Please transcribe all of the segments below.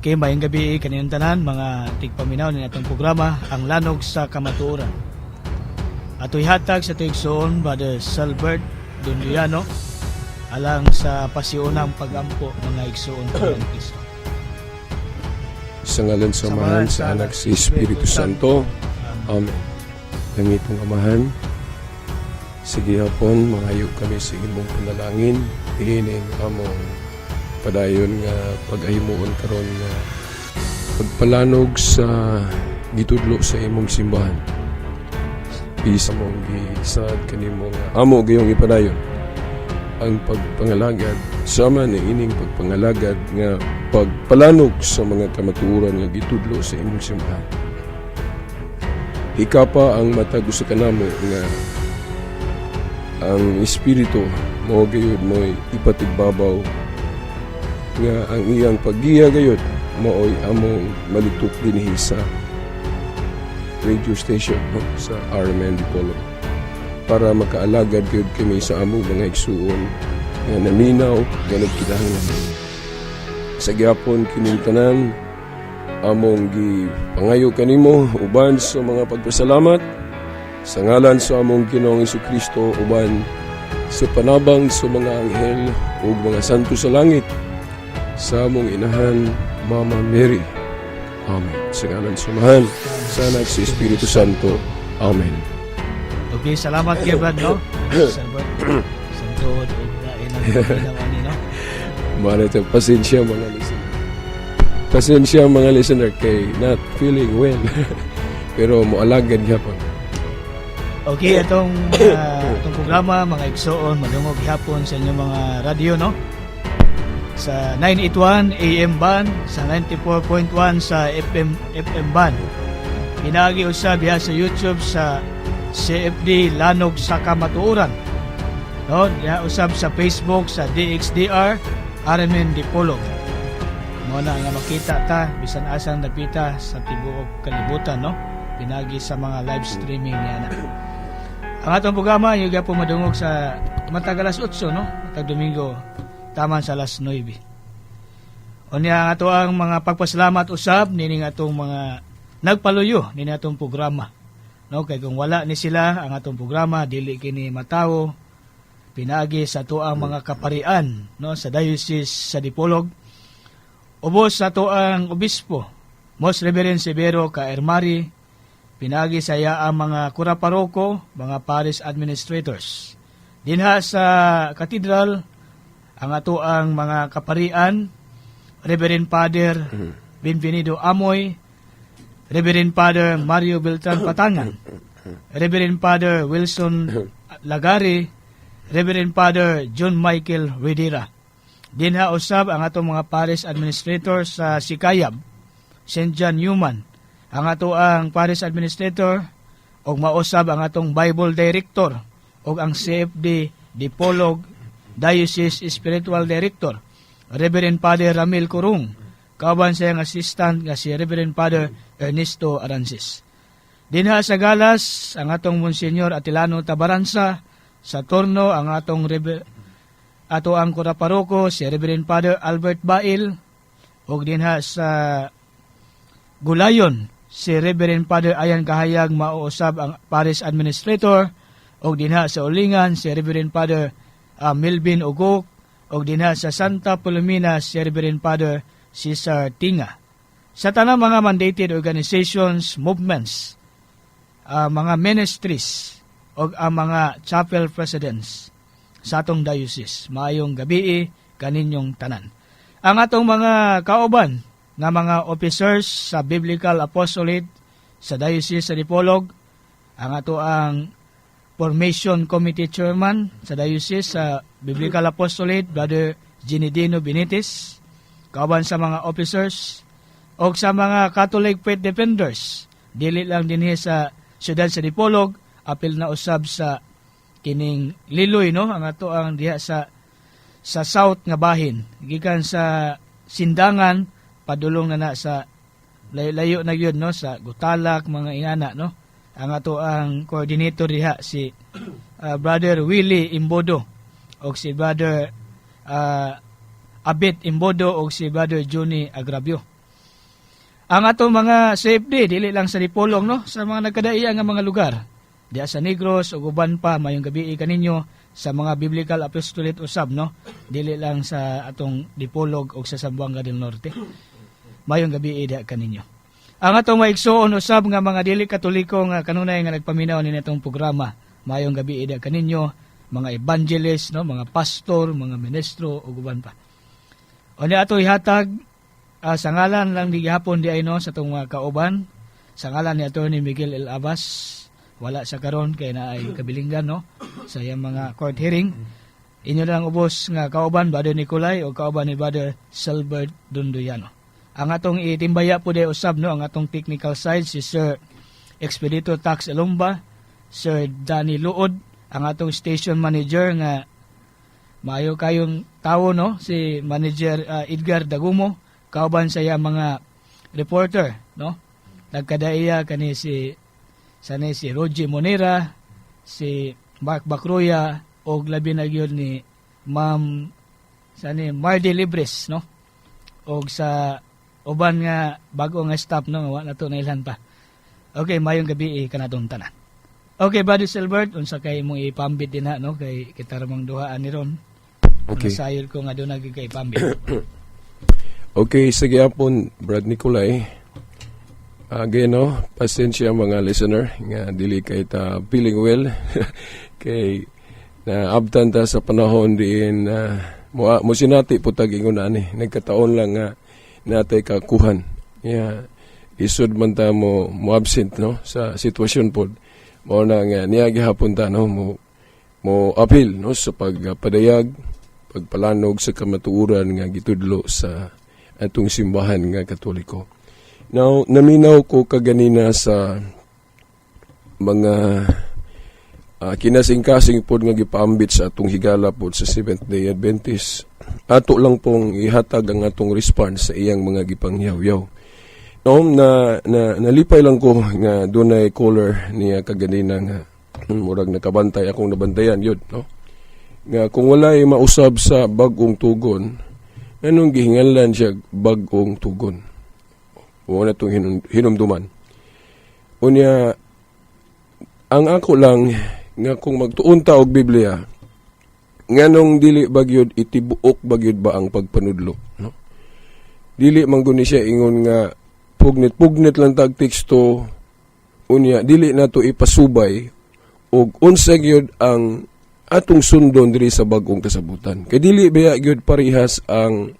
Okay, maayong gabii kaninyong tanan, mga tigpaminaw ni atong programa, Ang Lanog sa Kamatuoran. Ato'y hatag sa tigsuon, Brother Salbert Dundiano, alang sa pasiunang pagampo, mga igsuon ni Kristo. Sa ngalan sa Amahan, sa Anak, sa Espiritu Santo. Amen. Langitong Amahan, sige hapon, mangayo kami sa imong panalangin. Ining among padayon nga pag-ahimuon karon nga pagpalanog sa gitudlo sa imong simbahan. Bisa mong gisaad kanimo nga amo gayong ipadayon ang pagpangalagad sama ni ining pagpangalagad nga pagpalanog sa mga kamatuoran nga gitudlo sa imong simbahan. Hikapa ang matag usa kanamo nga ang espiritu mo gayud mo'y ipatigbabaw nga ang iyang paggiya gayud mao'y among malitok dinhi sa radio station, no, sa RMN Dipolog para makaalagad gayud kami sa among mga igsuon nga naminaw nga nagkinahanglan. Sa gihapon kining tanan among gipangayo kanimo uban sa mga pagpasalamat sa ngalan sa among Ginoong Kristo uban sa panabang sa mga anghel ug mga santo sa langit sa among inahan, Mama Mary. Amen. Sa ngalan sa Amahan, sa Anak, sa Espiritu Santo. Amen. Okay, salamat kay Brad, no? Salbert. Santo ug lain ang paminaw ani, no? Mara ito, pasensya, mga listener. Pasensya, mga listener, kay not feeling well. Pero moalagad gyapon. Okay, itong programa, mga igsoon, madungog gihapon sa inyong mga radyo, no? Sa 981 AM band, sa 94.1 sa FM band. Pinaagi usab diha sa YouTube sa CFD Lanog sa Kamatuoran. No, diha usab sa Facebook sa DXDR RMN Dipolog. Mo na nga makita ta bisan asang dapita sa tibuok kalibutan, no? Pinagi sa mga live streaming niya na. Ang atong programa yung po madungog sa matag alas 8, no? Matag Domingo taman sa alas 9. Unya ang ato ang mga pagpasalamat usab nining atong mga nagpaluyo nini atong programa. No, kay kung wala ni sila, ang atong programa dili kini matawo. Pinagi sa ato ang mga kaparian, no, sa Diocese sa Dipolog. Ubos sa ato ang obispo, Most Reverend Severo K. Ermari, pinagi sa iya ang mga kura paroko, mga parish administrators. Dinha sa katedral, ang ato ang mga kaparian, Reverend Father Bienvenido Amoy, Reverend Father Mario Beltran Patangan, Reverend Father Wilson Lagari, Reverend Father John Michael Redira. Dinha usab ang atong mga parish administrator sa Sikayab, St. John Newman. Ang ato ang parish administrator ug mausab ang atong Bible director ug ang CFD Dipolog Diocese Spiritual Director, Reverend Father Ramil Kurung, kauban sa iyang assistant nga si Reverend Father Ernesto Arances. Dinha sa Galas, ang atong Monsignor Atilano Tabaransa, sa Torno, ang atong ato ang kura paroko si Reverend Father Albert Bail, ug dinha sa Gulayon si Reverend Father Ayan Kahayag mauusab ang parish administrator, ug dinha sa Ulingan si Reverend Father Melvin Ugok, ug dinha sa Santa Filomena si Reverend Father Cesar Tinga. Sa tanang mga mandated organizations, movements, mga ministries ug ang mga chapel presidents sa atong diocese, maayong gabii kaninyong tanan. Ang atong mga kauban nga mga officers sa Biblical Apostolate sa Diocese sa Dipolog, ang ato ang Formation Committee Chairman sa Diocese sa Biblical Apostolate, Brother Ginedino Benitez, kauban sa mga officers, o sa mga Catholic Faith Defenders, dili lang dinhi sa siyudad sa Dipolog, apil na usab sa kining Liloy, no, ang ato ang diha sa south nga bahin gikan sa Sindangan padulong na na sa layo-layo na gyud, no, sa Gutalac, mga inana, no. Ang ato ang coordinator diha si Brother Willie Imbodo og si Brother Abet Imbodo og si Brother Johnny Agrabio. Ang atong mga safety, dili lang sa Dipolog, no, sa mga nagkadaiya nga mga lugar. Diya sa Negros ug uban pa, mayong gabi kaninyo sa mga Biblical Apostolate usab, no. Dili lang sa atong Dipolog ug sa Zamboanga del Norte. Mayong gabi diha kaninyo. Ang atong maigsuon usab nga mga dili Katoliko nga kanunay nga nagpaminaw ni atong programa. Mayong gabi diha kaninyo, mga evangelist, no, mga pastor, mga ministro ug uban pa. Unya ato ihatag sa ngalan lang di gihapon di ay, no, sa atong mga kauban, sa ngalan ni Attorney Miguel El Abbas, wala sa karon kay na ay kabilinggan, no, sa iyang mga court hearing. Inyo lang ubos nga kauban, Brother Nicolay, o kauban ni Brother Silbert Dunduyano. Ang atong itimbaya po di usab, no, ang atong technical side, si Sir Expedito Tax Elumba, Sir Danny Luod, ang atong station manager nga maayo kayong tao, no, si Manager Edgar Dagumo, kauban sa iya mga reporter, no, nagkadaiya kani si sanay si Roger Monera, si Mark Bacruya og labi na gyud ni Ma'am sani Mardy Libres, no, og sa uban nga bago nga staff, no, nga wa na to nailhan pa. Okay, mayong gabi kanatong tanan. Okay, Brother Silbert, unsa kay imong ipambit din ha, no, kay kita ramang duha ani ron. Okay. Nasayod ko nga doon nagigay ipambit. Okay, sige apon, Brad Nicolay. Again, no, pasensya mga listener nga dili kay ta feeling well kay na abtan ta sa panahon diin mo sinati po tag ingon ani, nagkataon lang nga natay kakuhan. Yeah, isod man ta mo absent, no, sa sitwasyon pod. Mao na nga niya gihapon ta, no, mo apil, no, sa pagpadayag, pagpalanog sa kamatuoran nga gitudlo sa atong simbahan nga Katoliko. Now, naminaw ko kaganina sa mga kinasing-kasing pod nga gipaambit sa atong higala pod sa Seventh Day Adventist. Ato lang pong ihatag ang atong response sa iyang mga gipangyaw-yaw. No, na nalipay lang ko nga dunay caller niya kaganina nga murag nakabantay, akong nabantayan yun, no? Nga kung walay mausab sa bag-ong tugon, anong gihinganlan siya bag-ong tugon? Wa na itong hinumduman. Unya, ang ako lang nga kung magtuon ta og Biblia, nganong dili bagyod itibuok bagyod ba ang pagpanudlo, no? Dili man guni siya ingon nga pugnit-pugnit lang tag teksto, unya dili nato ipasubay og unsa gyud ang atong sundon diri sa bag-ong kasabutan. Kay dili ba gyud parehas ang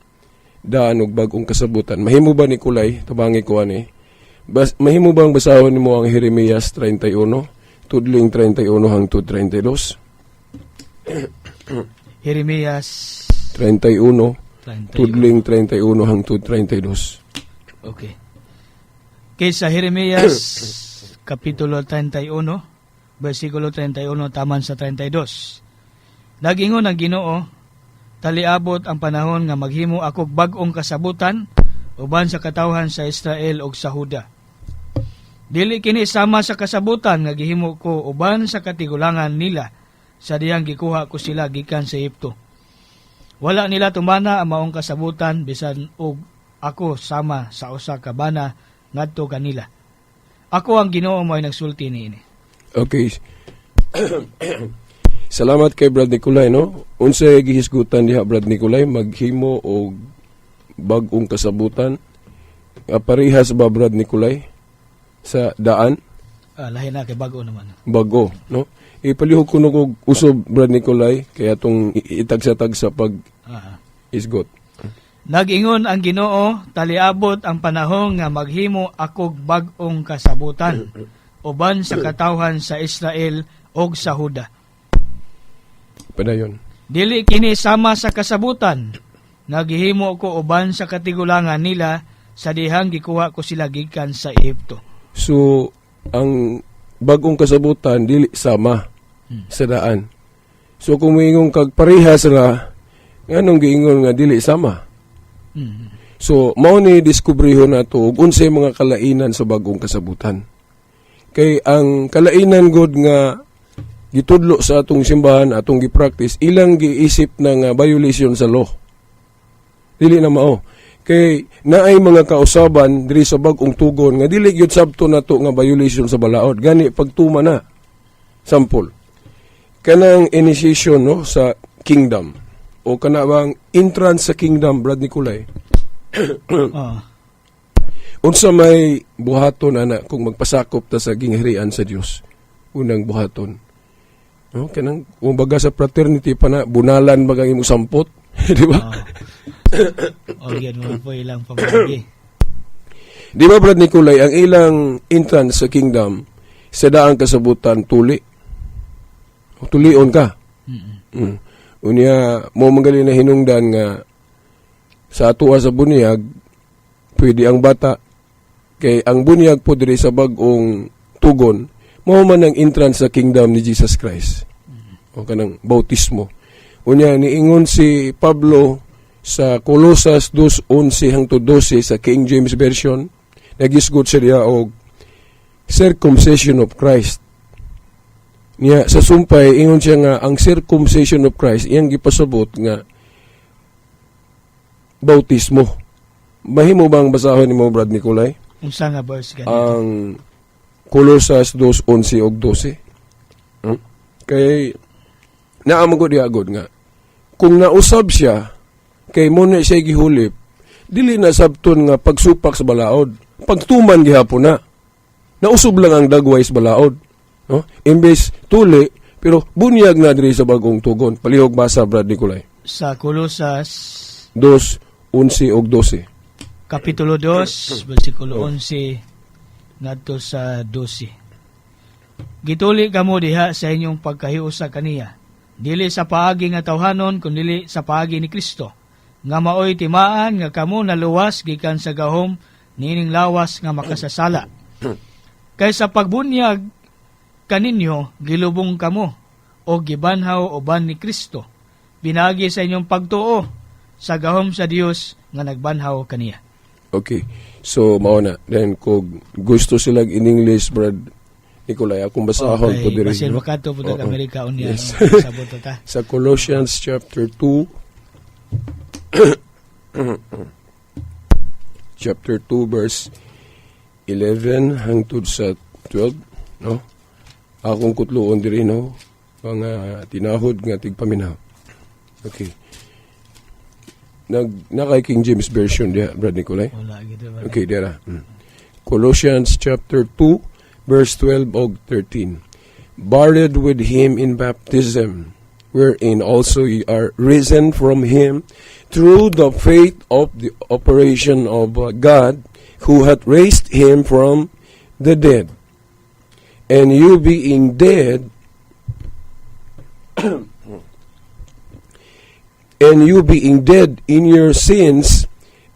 daan og bag-ong kasabutan? Mahimo ba, Nicolay, tabangi ko ani? Mahimo bang basahon nimo ang Jeremias 31, tudling 31 hangtod 32? Jeremias 31, 31. Tudling 31 hangtod 32. Okay. Okay, sa Jeremias kapitulo 31, versikulo 31 taman sa 32. Nagingon ang Ginoo, "Taliabot ang panahon nga maghimo ako bag-ong kasabutan uban sa katawhan sa Israel ug sa Huda. Dili kini sama sa kasabutan nga gihimo ko uban sa katigulangan nila sa diyang gikuha ko sila gikan sa Ehipto. Wala nila tumana ang maong kasabutan bisan og ako sama sa usa ka bana ngadto kanila. Ako ang Ginoo, mo'y nagsulti niini." Okay. Salamat kay Brad Nicolay, no? Unsay gihisgutan diha, Brad Nicolay, maghimo og bag-ong kasabutan? Parehas ba, Brad Nicolay, sa daan? Ah, lahi na kay bago naman. Bago, no? Ipalihok ko no og usob, Brad Nicolay, kaya atong itagsa-tagsa pag isgot. Nagingon ang Ginoo, "Taliabot ang panahon nga maghimo akog bag-ong kasabutan uban sa katawhan sa Israel ug sa Huda. Padayon. Dili kini sama sa kasabutan nga gihimo ko uban sa katigulangan nila sa dihang gikuha ko sila gikan sa Ehipto." So, ang bagong kasabutan dili sama sa daan. So, kung moingon kag parehas ra, nganong giingon nga dili sama? So, mao ni diskubrihon nato og unsay mga kalainan sa bagong kasabutan. Kay ang kalainan god nga gitudlo sa atong simbahan, atong gi-practice, ilang giisip na nga violation sa law. Dili na mao. Kay naay mga kausaban diri sa bag-ong tugon nga dili gyud sabto nato nga violation sa balaod. Gani pagtuma na. Sample. Kanang initiation, no, sa kingdom o kana bang entrance sa kingdom, Brad Nicolay. Unsa may buhaton ana kung magpasakop ta sa gingharian sa Dios? Unang buhaton. No, kanang kumbaga sa fraternity pa na bunalan bagang imong sampot, di ba? Oh. O yan mo po ilang pamagi. Di ba, Brad Nicolay, ang ilang entrance sa kingdom sa daang kasabutan, tuli. O, tulion ka. Unya mo magali na hinungdan nga sa atoa sa bunyag pwede ang bata kay ang bunyag po diri sa bag-ong tugon mao man ang entrance sa kingdom ni Jesus Christ. O kanang bautismo. Unya niingon si Pablo sa Colosas 2:11 hangtod 12 sa King James Version, nagisgot siya diha og circumcision of Christ. Niya sa sumpay ingon siya nga ang circumcision of Christ iyang gipasabot nga bautismo. Mahimo bang basahon nimo, Brad Nicolay? Unsa nga verse gani? Ang Colosas 2:11 ug 12. Kay naa man gud gud nga kung nausab siya kay mo na siya gihulip, dili na sabton nga pagsupak sa balaod, pagtuman gihapon na. Nausob lang ang dagway sa balaod, no? Imbes tuli, pero bunyag na diri sa bagong tugon. Palihog basa, Brad Nicolay. Sa Colosas 2:11 ug 12. Kapitulo 2, versikulo 11 ngadto sa 12. Gituli kamo diha sa inyong pagkahiusa kaniya. Dili sa paagi nga tawhanon kundi sa paagi ni Kristo. Nga maoy timaan nga kamo naluwas gikan sa gahom niining lawas nga makasasala. Kay sa pagbunyag kaninyo gilubong kamo o gibanhaw uban ni Kristo. Pinaagi sa inyong pagtuo sa gahom sa Dios nga nagbanhaw kaniya. Okay. So, mao na. Then, kung gusto sila in English, Brad Nicolay, akong basahon po diri, Basin no? makato po Oo. Amerika unya. Yes. No? Sabot ta. Sa Colossians chapter 2, chapter 2 verse 11 hangtod sa 12, no? Akong kutluon diri, no, mga tinahod nga tigpaminaw. Okay. Nag nakay King James Version diha, Brad Nicolay? Wala gitu ba? Okay, dira. Colossians chapter 2 verse 12 og 13. Buried with him in baptism, wherein also ye are risen from him through the faith of the operation of God, who hath raised him from the dead. And you being dead, and you being dead in your sins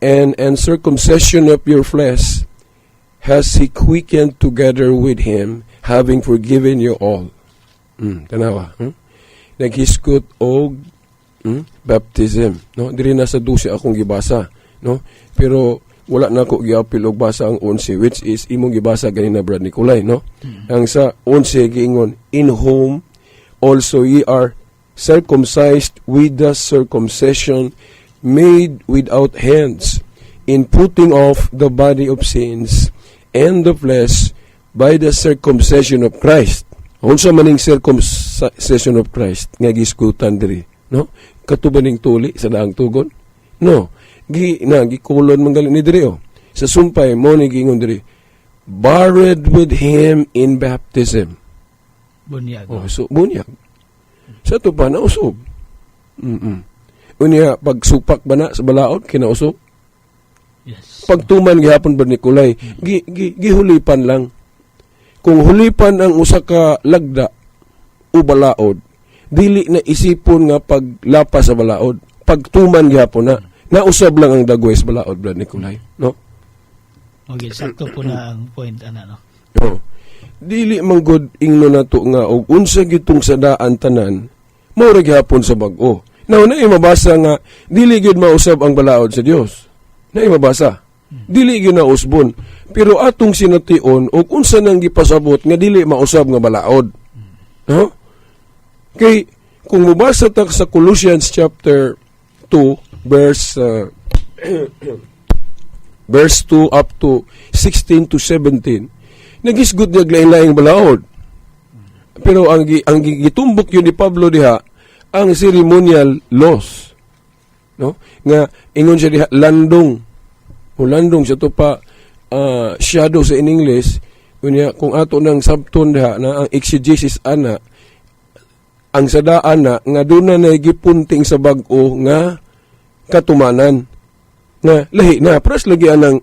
and uncircumcision of your flesh, has he quickened together with him, having forgiven you all. Tanawa. Naghisgot og baptism. No? Diri na sa 12 akong gibasa. No? Pero wala na ko giapil og basa ang 11, which is imong gibasa ganina, Brad Nicolay, no? Ang sa 11 giingon, "In whom also ye are circumcised with the circumcision made without hands, in putting off the body of sins and the flesh by the circumcision of Christ." Unsa maning circumcision of Christ nga gisgutan diri, no? Kato ba ning tuli sa daang tugon? No. Gi na gikulon man gali ni diri oh. Sa sumpay mo ni giingon diri, "Buried with him in baptism." Bunyag. Oh, so bunyag. Sa ato pa nausob. Unya pagsupak ba na sa balaod kinausog? Yes. Pagtuman gihapon ba, Nicolay, gi, gi, gihulipan lang. Kung hulipan ang usa ka lagda o balaod, dili na isipon nga paglapas sa balaod. Pagtuman gihapon na. Nausab lang ang dagway sa balaod, Brad Nicolay. No? Okay, sakto po na ang point ana, no. Oh. Dili man gud ingno nato nga og unsa gitong sadaan tanan mao ra gihapon sa bag-o. Now, naay mabasa nga dili gyud mausab ang balaod sa Dios. Naay mabasa. Dili gyud na usbon. Pero atong sination og unsa nang gipasabot nga dili mausab nga balaod. No? Kay kung mobasa ta sa Colossians chapter 2 verse Verse 2 up to 16 to 17. Nagisgot niya lain-laing balaod. Pero ang gitumbok yun ni Pablo diha ang ceremonial laws. No? Nga ingon siya diha landong. O landong sa to pa shadow sa in English. Unya kung ato nang sabton diha na ang exegesis ana, ang sadaan na nga doon na gipunting sa bag-o nga katumanan nga lahi na pras lagi anang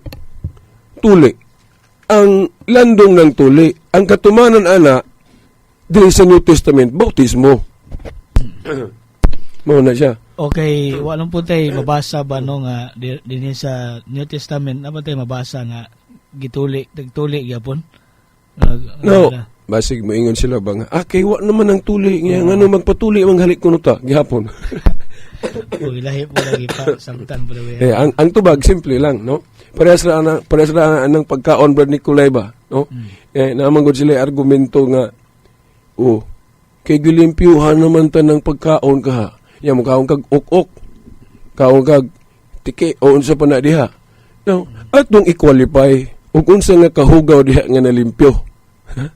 tuli, ang landong ng tuli. Ang katumanan ana diri sa New Testament, bautismo mao na siya. Okay, wala po tay mabasa ba, no, nga dinhi sa New Testament na ba tay mabasa nga gituli, tagtuli gyapon? No, basig moingon sila ba nga kay wa naman ang tuli nga ngano magpatuli manghalik kuno ta gihapon. Uy, lahi po lagi pa samtan po lagi. Eh, ang tubag simple lang, no? Parehas ra anang pagkaon, Brad Nicolay ba, no? Eh, naman gud sila argumento nga, oh, kay gilimpyuhan naman ta ng pagkaon ka. Ya mo kaon kag ok-ok. Kaon kag tiki o unsa pa na diha. No, atong i-qualify ug unsa nga kahugaw diha nga nalimpyo. Ha?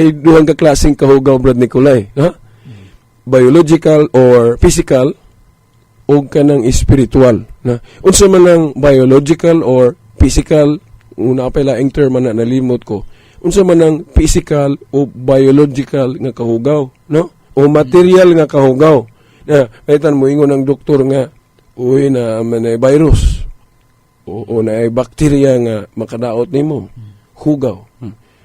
Eh, duhang ka klaseng kahugaw, Brad Nicolay, ha? Biological or physical o kanang spiritual na. Unsa man ang biological or physical? Una pa laing term na nalimot ko. Unsa man ang physical o biological nga kahugaw, no, o material nga kahugaw na kaitan mo ingon ang doktor nga uy na man ay virus o na ay bakterya nga makadaot nimo, hugaw.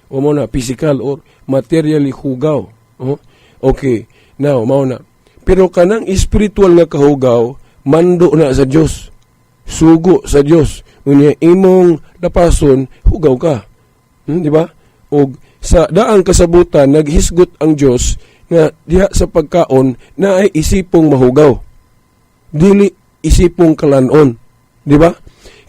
O mo na physical or materially hugaw, oh. Okay, now mao na. Pero kanang spiritual nga kahugaw, mando na sa Dios, sugo sa Dios. Unya imong lapason, hugaw ka. Di ba? Og sa daang kasabutan naghisgot ang Dios nga diha sa pagkaon na ay isipong mahugaw. Dili isipong kalanon. Di ba?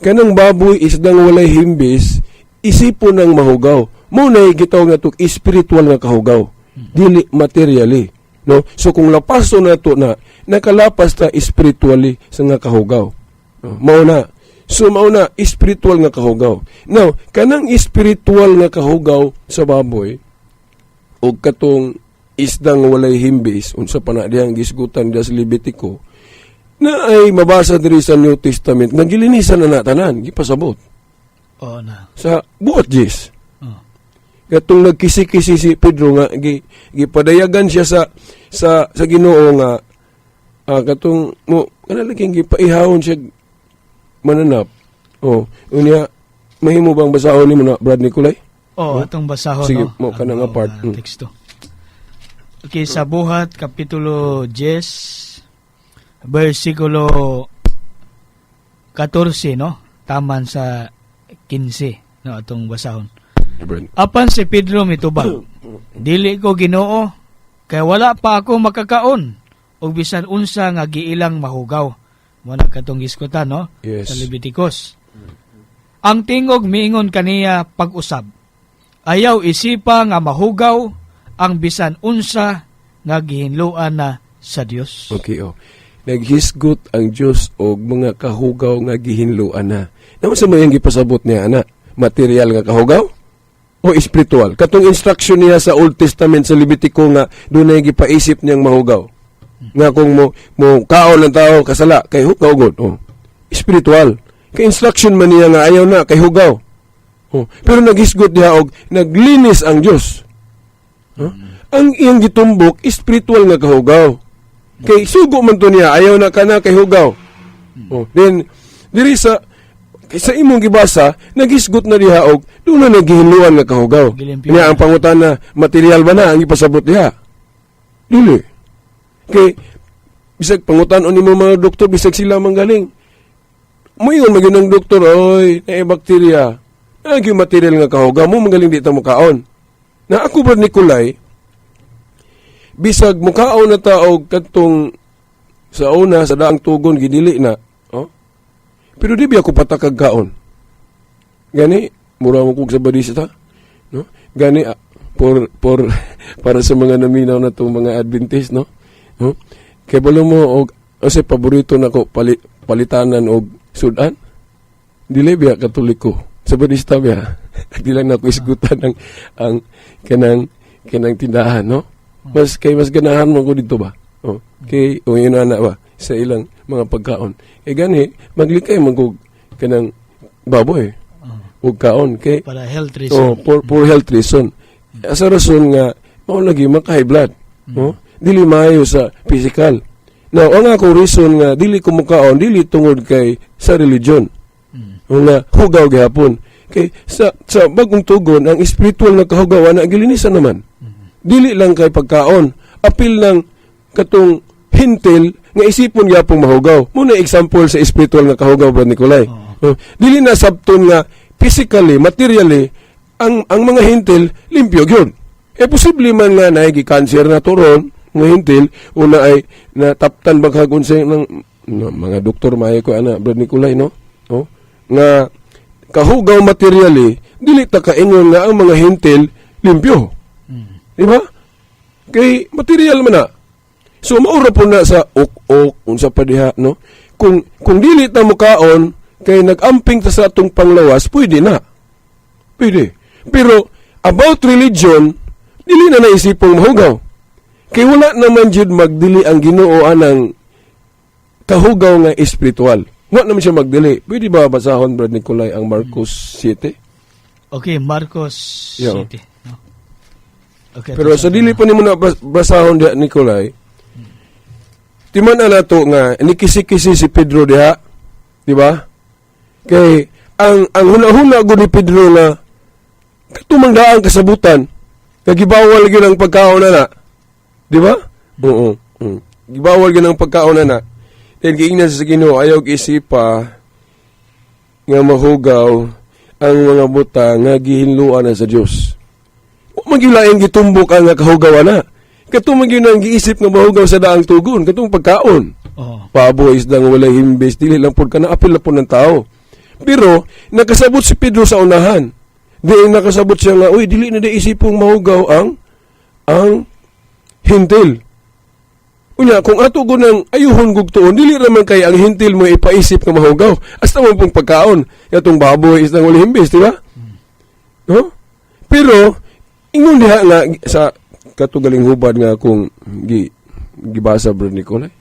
Kanang baboy, isdang walay himbis, isipon ng mahugaw. Mo na gitawag nga to spiritual nga kahugaw. Dili materially. No? So kung lapaso na to na, nakalapas ta spiritually sa nga kahugaw. No? Mao na. So mao na spiritual nga kahugaw. Now, kanang spiritual nga kahugaw sa baboy o katong isdang walay himbis, unsa pa na diyang gisgutan diya sa Levitico, na ay mabasa diri sa New Testament nga gilinisan na tanan, gipasabot Oo na. Sa buot Jis. Oh. Katong nagkisi-kisi si Pedro nga gipadayagan siya sa Ginoo nga katong mo kana lagi gipaihawon siya mananap. Oh, unya mahimo bang basahon nimo na, Brad Nicolay? Oh, Oh. atong basahon, Sige, no. mo kana nga Ang, part. Teksto. Okay, sa Buhat kapitulo 10 versikulo 14, no? Taman sa 15, no, atong basahon. Brad. Apan si Pedro mitubag, "Dili ko, Ginoo, kay wala pa ako makakaon og bisan unsa nga giilang mahugaw." Mo na katong giskutan, no? Yes. Sa Leviticus. Ang tingog miingon kaniya pag-usab, "Ayaw isipa nga mahugaw ang bisan unsa nga gihinloan na sa Dios." Okay, oh. Naghisgot ang Dios og mga kahugaw nga gihinloan na. Naman sa mayang gipasabot niya ana, material nga kahugaw o spiritual? Katong instruction niya sa Old Testament sa Levitico nga dunay gipaisip niyang mahugaw. Nga kung mo kaon ng tao kasala kay hugaw gud. Oh. Spiritual. Kay instruction man niya nga ayaw na kay hugaw. Oh. Pero naghisgot niya og naglinis ang Dios. Huh? Ang iyang gitumbok spiritual nga kahugaw. Kay sugo man to niya, ayaw na kana kay hugaw. Oh, then diri sa imong gibasa, nagisgot na diha og doon na naghihinluan nga kahugaw. Gilimpyo Niya na. ang pangutana, material ba na ang ipasabot diha? Dili. Kay bisag pangutan-on nimo mga doktor, bisag sila manggaling. Moingon man gyud ang doktor, "Oy, naay bakterya." Naa gyud material nga kahugaw mo magaling di ta mokaon. Na ako, Brad Nicolay, bisag mukaon na ta og kadtong sa una sa daang tugon gidili na, oh. Pero di biya ko patakag kaon. Gani mura mo kog sa badista, no? Gani por para sa mga naminaw na tong mga Adventist, no? No? Kay balo mo og kasi paborito nako palitanan og sudan. Dili biya Katoliko. Sa Budista biya. Di lang nako isgutan ang kanang tindahan, no? Mas kay mas ganahan mo ko dito ba? Oh, kay o yun na ba sa ilang mga pagkaon. Eh gani maglikay man kog kanang baboy ug kaon kay Para health reason. Oh, for health reason. Sa rason nga mao lagi maka-high blood, no? Dili maayo sa physical. Now, ang ako reason nga dili ko mukaon dili tungod kay sa religion. Nga hugaw gihapon. Kay sa Bagong Tugon, ang spiritual na kahugaw na gilinisan naman. Dili lang kay pagkaon, apil ng katong hintil nga isipon gyapon mahugaw. Muna example sa spiritual nga kahugaw, Brad Nicolay. Oh, dili na sabton nga physically, materially ang mga hintil limpyo gyud. Eh posible man nga naay cancer na turon nga hintil una ay nataptan baghag unsay ng no, mga doktor maayo ko ana, Brad Nicolay, no? Oh, nga kahugaw materially, dili ta kaingon nga ang mga hintil limpyo. Di ba? Kay material man na. So maura po na sa ok-ok unsa pa diha, no? Kung dili ta mukaon kay nag-amping ta sa atong panglawas, pwede na. Pwede. Pero about religion, dili na naisipong mahugaw. Kay wala naman jud magdili ang Ginoo anang kahugaw nga espiritual. Wala naman siya magdili. Pwede ba basahon, Brad Nicolay, ang Marcos 7? Okay, Marcos City. No? Okay, Pero ito sa dili pa nimo na basahon diha, Nicolay, timan na nato nga nikisi-kisi si Pedro diha, di ba? Kay ang huna-huna gud ni Pedro nga katumang daang kasabutan, kay gibawal gyud ang pagkaon na na. Di ba? Oo. Gibawal gyud ang pagkaon na na. Then giingnan sa Ginoo, "Ayaw isipa nga mahugaw ang mga butang nga gihinluan na sa Dios." Wa man gyud laing gitumbok ang nga kahugaw ana. Kato man gyud ang giisip nga mahugaw sa daang tugon, katong pagkaon. Pabo, isda nga walay himbis, dili lang pud kana, apil na pud ng tao. Pero nakasabot si Pedro sa unahan. Di nakasabot siya nga, uy, dili na di isipong mahugaw ang hintil. Unya, kung ato ko ng ayuhon gugtuon, dili raman kay ang hintil mo ipaisip nga mahugaw. Hasta mo pong pagkaon. Yatong baboy, isda nga walay himbis, di ba? No? Pero, ingon diha nga sa katugaling hubad nga akong gibasa, Bro Nicolay,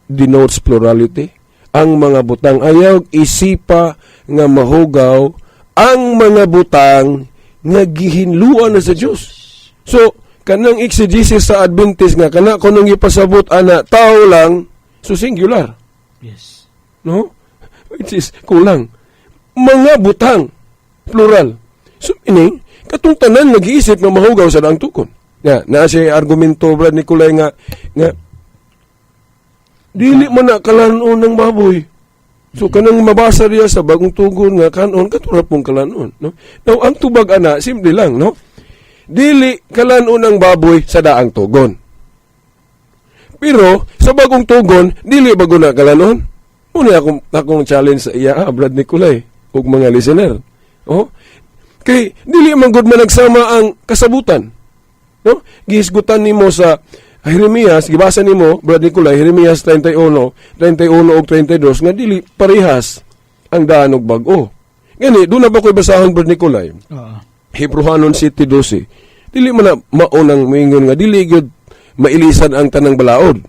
denotes plurality. Ang mga butang, ayaw isipa nga mahugaw ang mga butang nga gihinluan na sa Dios. So, kanang exegesis sa Adventist nga kana kunong ipasabot ana tao lang, so singular, no? Which is kulang. Mga butang, plural. So meaning katong tanan nag-iisip nga mahugaw sa daang tukon. Ya, naa siya argumento, Brad Nicolay, nga dili man na kalanon ng baboy. So kanang mabasa riya sa Bagong Tugon nga kanon katura pong kalanon, no? Now ang tubag ana simple lang, no? Dili kalanon ang baboy sa daang tugon. Pero sa Bagong Tugon, dili bago na kalanon. Muna akong challenge sa iya, ah, Brad Nicolay, ug mga listener. Oh? Kay dili man gud managsama ang kasabutan. No? Gihisgutan nimo sa Jeremias, gibasa nimo, Brad Nicolay, Jeremias 31, 31 ug 32 nga dili parehas ang daan og bag-o. Gani, doon na ba ko'y basahon, Brad Nicolay? Oo. Hebrohanon 7:12. Dili man na maunang moingon nga dili gyud mailisan ang tanang balaod.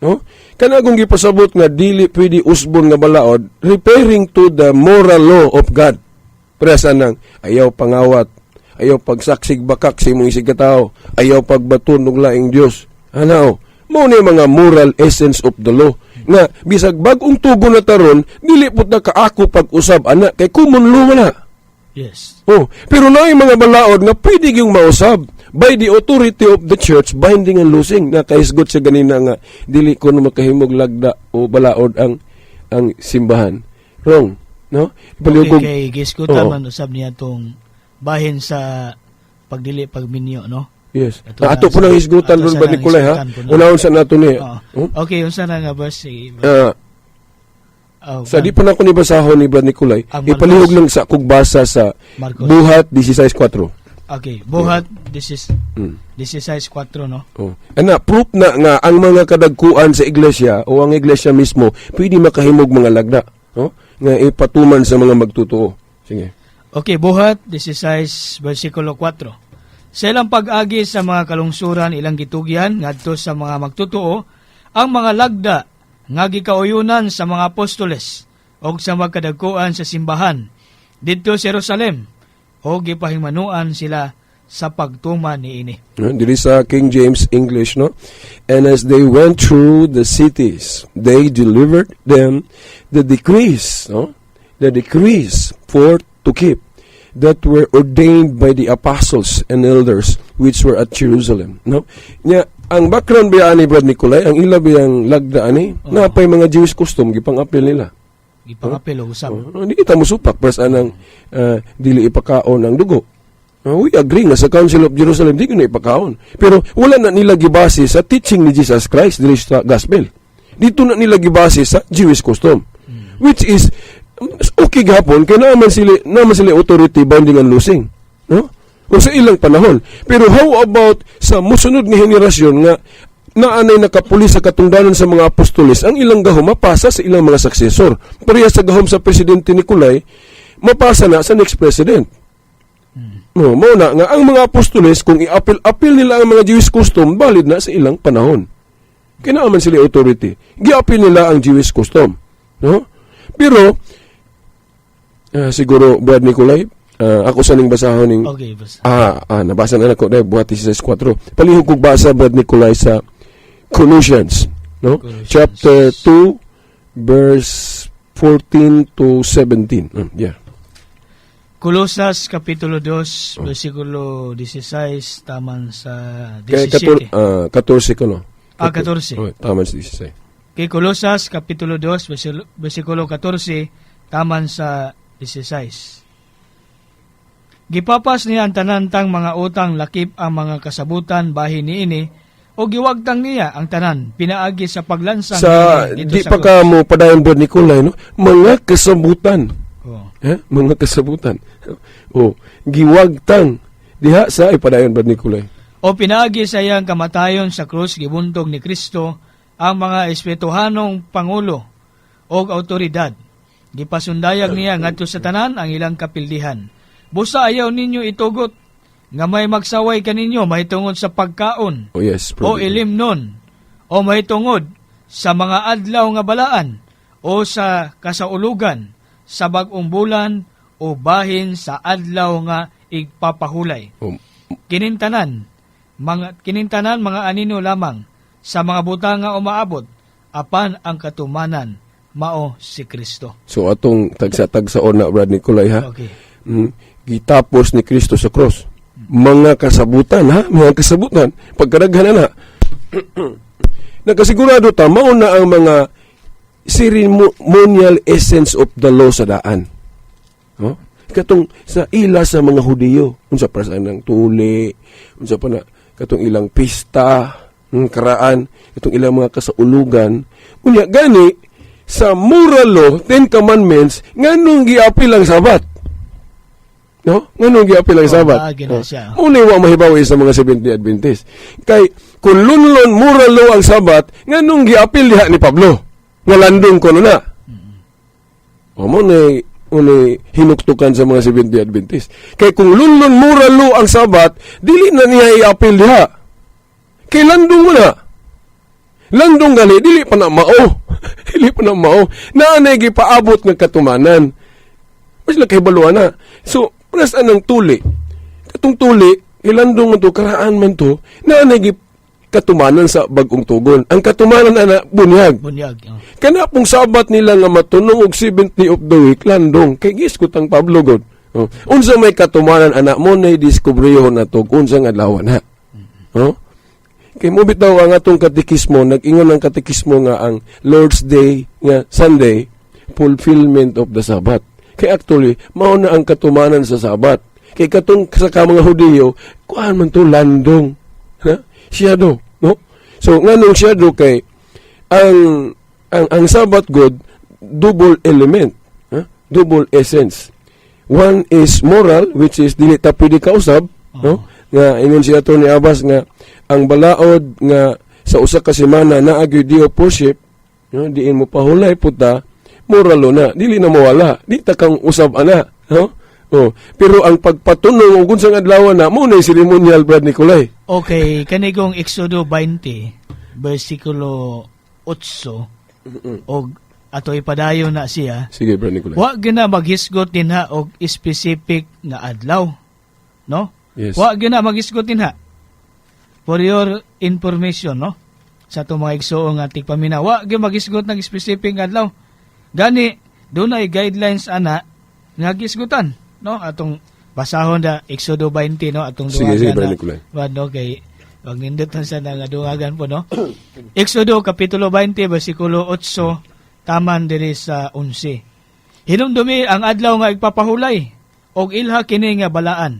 No? Kana akong gipasabot nga dili pwede usbon nga balaod, referring to the moral law of God. Presa nang ayaw pangawat, ayaw pagsaksig bakak sa imong isig katao, ayaw pagbaton og laing Dios. Ano? Mao ni mga moral essence of the law nga bisag bag-ong tugon na taron, dili pud na kaako pag-usab ana kay common law man na. Oh, pero naay mga balaod nga pwede yung mausab by the authority of the church, binding and loosing na kahisgot siya ganina nga dili ko na makahimog lagda o balaod ang simbahan. Wrong, no? Okay, Ipalihog kay gisgutan man usab niya tong bahin sa pagdili pagminyo, no? Yes. Ato Ah, ato na po nang hisgutan ato ron sa ba nang Nicolay ha? hisgutan po na. Unahon sa nato ni. Oo. Hmm? Okay, unsa na nga ba si Ah, oh, sa di pa na ko ni basahon ni Brad Nicolay, Ang Marcos. ipalihog lang sa kog basa sa Marcos. Buhat 16:4. Okay, Buhat this is 16:4, no? Oh. Ana, proof na nga ang mga kadagkuan sa iglesia o ang iglesia mismo pwede makahimog mga lagda, no? Nga ipatuman sa mga magtotoo. Sige. Okay, Buhat 16 versikulo 4. Sa ilang pag-agi sa mga kalungsuran, ilang gitugyan ngadto sa mga magtotoo ang mga lagda nga gikauyunan sa mga apostoles og sa magkadagkoan sa simbahan didto sa Jerusalem og gipahingmanuan sila sa pagtuman niini. No, diri sa King James English, no? "And as they went through the cities, they delivered them the decrees," no? "The decrees for to keep that were ordained by the apostles and elders which were at Jerusalem," no? Nya, ang background biya ani, Brad Nicolay, ang ila biyang lagda ani, napay mga Jewish custom gipang-apil nila. Gipangapil og usab. Oh, hindi kita musupak pres anang dili ipakaon ang dugo. We agree nga sa Council of Jerusalem di na ipakaon. Pero wala na nila gibase sa teaching ni Jesus Christ diri sa gospel. Dito na nila gibase sa Jewish custom. Which is okay gapon kay naa man sila authority, binding and loosing. No? O sa ilang panahon. Pero how about sa musunod nga henerasyon nga naanay nakapuli sa katungdanan sa mga apostoles, ang ilang gahom mapasa sa ilang mga successor? Pareha sa gahom sa Presidente Nicolay, mapasa na sa next president. No, mao na nga ang mga apostoles, kung i-appeal-appeal nila ang mga Jewish custom, valid na sa ilang panahon. Kay naa man sila authority. Gi-appeal nila ang Jewish custom. No? Pero siguro, Brad Nicolay, ako sa ning basahon ning Okay, basta. Ah, nabasa na nako dahil Buhat 16:4. Palihog kog basa, Brad Nicolay, sa Colossians, no? Colossians. Chapter 2 verse 14 to 17. Yeah. Kolosas kapitulo 2 versikulo 16 taman sa Kay 17. 14 ko, no? Ah, 14. Oh, tama sa 16. Kay Kolosas kapitulo 2 versikulo 14 taman sa 16. Gipapas niya ang tanan tang mga utang, lakip ang mga kasabutan bahin niini, o giwagtang niya ang tanan pinaagi sa paglansang Sa niini didto di sa pa ka mo padayon, Brad Nicolay, no? Mga kasabutan. krus. Oh. Eh? Mga kasabutan. Oh, giwagtang diha sa ipadayon, Brad Nicolay. O pinaagi sa iyang kamatayon sa krus, gibuntog ni Kristo ang mga espirituhanong pangulo og autoridad. Gipasundayag niya ngadto sa tanan ang ilang kapildihan. Busa ayaw ninyo itugot nga may magsaway kaninyo mahitungod sa pagkaon o ilimnon o mahitungod sa mga adlaw nga balaan o sa kasaulugan, sa bag-ong bulan o bahin sa adlaw nga igpapahulay. Oh, Kinintanan mga anino lamang sa mga butang nga umaabot, apan ang katumanan mao si Kristo. So atong tagsa-tagsaon na, Brad Nicolay, ha. Okay. Gitapos ni Kristo sa cross. Mga kasabutan, ha, mga kasabutan. Pagkadaghan na. Nakasigurado ta mao na ang mga ceremonial essence of the law sa daan. No? Katong sa ila sa mga Hudiyo, unsa pa sa ng tuli, unsa pa na katong ilang pista, ng karaan, katong ilang mga kasaulugan. Unya gani sa moral law, Ten Commandments, nganong giapil ang Sabat? No? Nganong giapil ang Oh, Sabat? paagi na Oh. siya. Mao ni wa mahibaw sa mga Seventh-day Adventist. Kay kung lunlon moral law ang Sabat, nganong giapil diha ni Pablo? Nga landong ko na. O mao ni uni hinuktukan sa mga Seventh-day Adventist. Kay kung lunlon moral law ang Sabat, dili na niya iapil diha. Kay landong mo na. Landong gali, dili pa na mao. Dili pa na mao. Naa gipaabot nga katumanan. Mas lang kahibaluan na. So, paras anang tuli. Katong tuli, ilandong man to, karaan man to, naa katumanan sa bagong tugon. Ang katumanan ana, bunyag. Bunyag. Oh. Kana pong Sabat nila nga matunong og 70 of the week, landong. Kay giskot ang Pablo god. Oh. Unsa may katumanan ana mo na diskubrihon na to unsa nga adlaw na. Oh? Kay mo bitaw ang atong katekismo, nag-ingon ang katekismo nga ang Lord's Day nga Sunday, fulfillment of the Sabbath. Kay actually mao na ang katumanan sa Sabat. Kay katong sa ka mga Hudiyo, kuan man to, landong. Ha? Shadow, no? So nganong shadow? Kay ang Sabbath God, double element, ha? Double essence. One is moral, which is dili ta pwede kausab, no? Nga ingon si Atty. Abbas nga ang balaod nga sa usa ka semana naa gyud day of worship, no? Diin mo pahulay puta. Moral law na, dili na mawala. Di ta kang usab ana, no? Oh, pero ang pagpatunong og unsang adlaw na mo na seremonial, Brad Nicolay. Okay, kanigong Exodo 20 versikulo 8 og ato ipadayon na siya. Sige, Brad Nicolay. Wa gina maghisgot dinha og specific nga adlaw. No? Yes. Wa gina maghisgot dinha. For your information, no? Sa atong mga igsoon nga tigpaminaw, wa gyud maghisgot ng specific nga adlaw. Gani dunay guidelines ana nga gisgutan, no? Atong basahon da Exodo 20, no? Atong Sige, sige, duwagan Brad na. Nicolay. Brad, no, kay wag nindot sa na nga duwagan po, no? Exodo kapitulo 20 versikulo 8 taman diri sa 11. Hinumdumi ang adlaw nga igpapahulay og ilha kini nga balaan.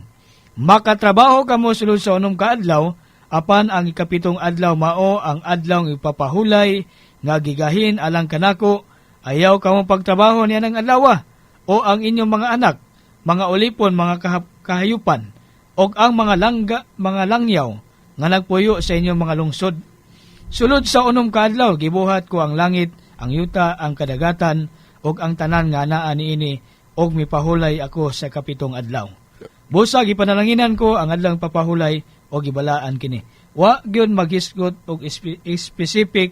Makatrabaho kamo sulod sa 6 ka adlaw, apan ang ikapitong adlaw mao ang adlaw nga igpapahulay nga gigahin alang kanako. Ayaw kamo pagtrabaho niya ng adlaw o ang inyong mga anak, mga ulipon, mga kahayupan, og ang mga langga, mga langyaw nga nagpuyo sa inyong mga lungsod. Sulod sa 6 ka adlaw gibuhat ko ang langit, ang yuta, ang kadagatan ug ang tanan nga naa niini ug mipahulay ako sa kapitong adlaw. Busa gipanalanginan ko ang adlang papahulay o gibalaan kini. Wa gyud maghisgot og specific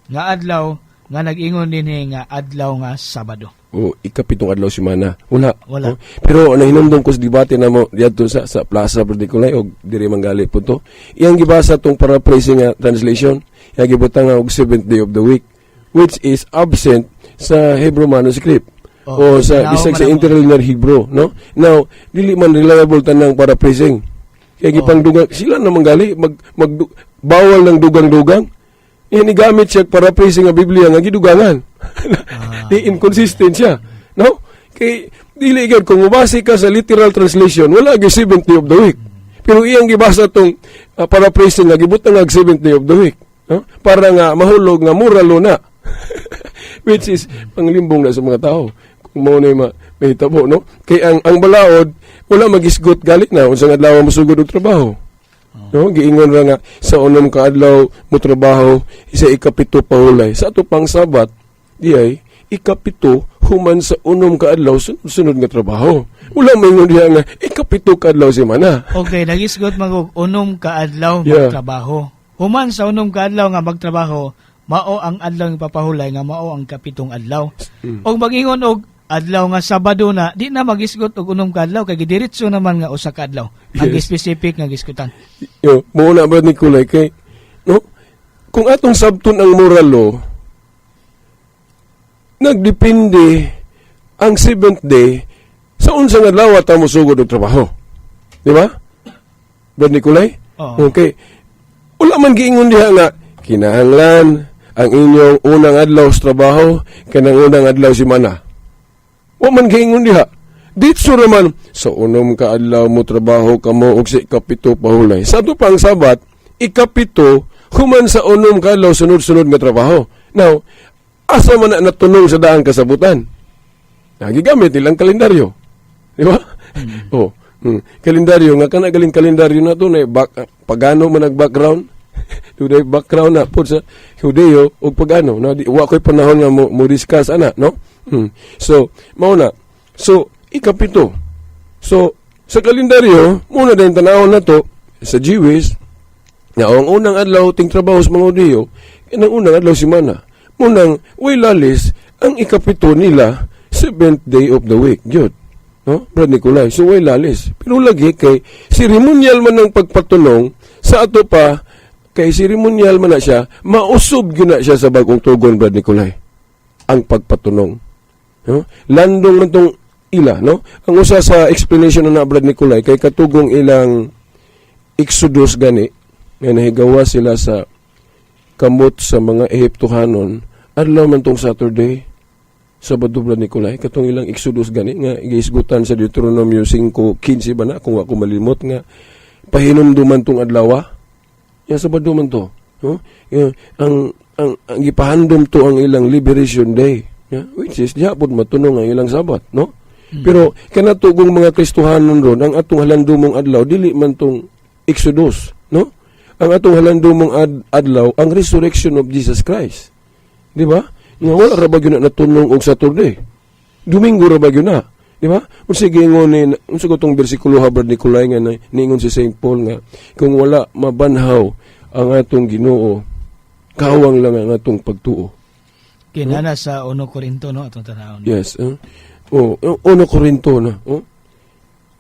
nga adlaw nga nag-ingon dinhi nga adlaw nga Sabado. O ikapitong adlaw semana. Wala. Wala. Oh. Pero nahinumdum ko sa debate namo diadto sa plaza, Brad Nicolay, og diri manggali po to. Iyang gibasa tong paraphrasing nga translation, iyang gibutang nga og seventh day of the week, which is absent sa Hebrew manuscript. Oh, O sa tanaw bisag man sa ako. Interlinear Hebrew, no? Now, dili man reliable tanang paraphrasing. Kaya gipangdugang sila na manggali mag, mag bawal ng dugang-dugang. Eh, ni gamit siya paraphrasing nga Biblia nga gidugangan. Di inconsistent siya, no? Kay dili gyud kung mobase ka sa literal translation, wala gyud seventh day of the week. Pero iyang gibasa tong paraphrasing nga gibutang nga seventh day of the week, no? Para nga mahulog nga moral law na. Which is panglimbong na sa mga tao. Kung mao na mahitabo, no? Kay ang balaod wala magisgot galit na unsang adlaw mosugod og trabaho. No, giingon ra nga sa 6 ka adlaw mo trabaho, sa ikapito pahulay. Sa ato pang Sabat, di ay ikapito human sa 6 ka adlaw sunod-sunod nga trabaho. Wala maingon diha nga ikapito ka adlaw semana. Okay, nagisgot man og 6 ka adlaw magtrabaho. Human sa 6 ka adlaw nga magtrabaho, mao ang adlaw nga papahulay nga mao ang kapitong adlaw. Og magingon og adlaw nga Sabado na, di na magisgot og 6 ka adlaw kay gidiretso naman nga usa ka adlaw. Ang specific nga gisgutan. Yo, mao na, Brad Nicolay, kay no kung atong sabton ang moral law, nagdepende ang seventh day sa unsang adlaw ta mosugod og trabaho. Di ba, Brad Nicolay? Oo. Okay. Wala man giingon diha nga kinahanglan ang inyong unang adlaw sa trabaho kanang unang adlaw semana. Wa man giingon diha. Ditso raman sa 6 ka adlaw mo trabaho kamo og sa ikapito pahulay. Sa ato pang Sabat, ikapito human sa 6 ka adlaw sunod-sunod nga trabaho. Now, asa man na natunong sa daang kasabutan? Nagigamit nilang kalendaryo. Di ba? Oh. Kalendaryo nga kana galing kalendaryo na to na back, pagano man ang background. Dunay background na po sa Judeo ug pagano na di wa koy panahon nga mo discuss ana, no? So, mao na. So, ikapito. So, sa kalendaryo, muna din tanawon na to sa Jewish nga ang unang adlaw ting trabaho sa mga Hudiyo, kanang unang adlaw semana. Munang way lalis ang ikapito nila seventh day of the week. Gyud. No? Brad Nicolay. So way lalis. Pero lagi kay seremonial man ang pagpatunong sa ato pa kay seremonial man na siya, mausog gyud na siya sa bagong tugon, Brad Nicolay. Ang pagpatunong. No? Landong man tong ila, no? Ang usa sa explanation na Brad Nicolay kay katugong ilang Exodus gani nga nahigawa sila sa kamot sa mga Ehiptohanon adlaw man tong Saturday, Sabado, Brad Nicolay, katong ilang Exodus gani nga gihisgutan sa Deuteronomio 5:15 ba na kung ako malimot nga pahinumduman tong adlaw ya Sabado man to, no? Ya, ang gipahandom to ang ilang liberation day, ya, which is diha pod matunong ang ilang Sabat, no? Pero kanatugong mga Kristohanon ron, ang atong halandumong adlaw dili man tong Exodus, no? Ang atong halandumong adlaw ang resurrection of Jesus Christ. Di ba? Nga wala ra ba gyud na natunong og Saturday. Domingo ra ba gyud na? Di ba? Unsa giingon ni, unsa ko tong bersikulo ha, Brad Nicolay, nga niingon si St. Paul nga kung wala mabanhaw ang atong Ginoo, kawang lang ang atong pagtuo? Kinana sa 1 Corinto, no, atong tanawon. Yes. Eh? Oh, 1 Corinto na. Oh.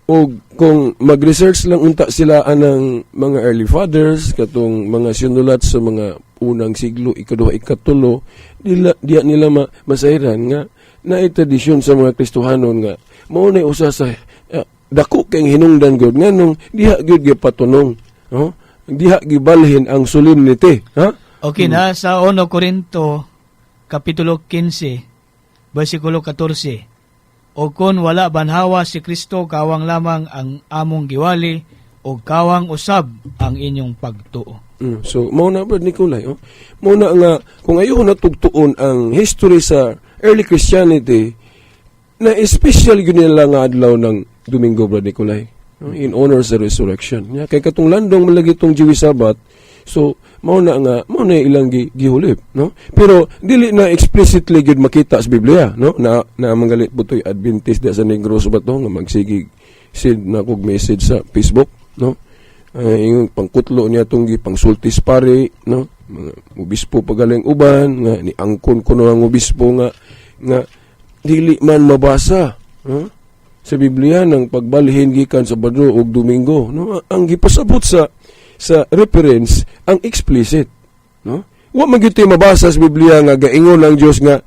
O kung mag-research lang unta sila anang mga early fathers, katong mga sinulat sa mga unang siglo, ikaduha, ikatulo, dila, diya nila masayran nga naay tradisyon sa mga Kristohanon nga mao na usa sa dako kay hinungdan gud nganong diha gyud gipatunong, no, diha gibalhin ang solemnity, ha. Okay na sa 1 Corinto kapitulo 15 bersikulo 14. "O kon wala banhawa si Kristo, kawang lamang ang among giwali o kawang usab ang inyong pagtuo." So, mao na, Brad Nicolay, oh. Mao na nga kung ayaw na tugtuon ang history sa early Christianity na special gyud nila nga adlaw ng Domingo, Brad Nicolay, no? In honor sa resurrection. Ya, kay katong landong malagi tong Jewish Sabbath, so mao na nga mao na ilang gihulip, no? Pero dili na explicitly gyud makita sa Biblia, no? Na na manggalit butoy Adventist di sa Negros ba to nga magsige send na kog message sa Facebook, no? Ay, yung pangkutlo niya tong gipangsultis pare, no, mga obispo pagaling uban nga ni angkon kuno ang obispo nga nga dili man mabasa, no, sa Biblia ng pagbalhin gikan Sabado ug Domingo, no. Ang gipasabot sa reference ang explicit, no. Wa man gyud mabasa sa Biblia nga gaingon ang Dios nga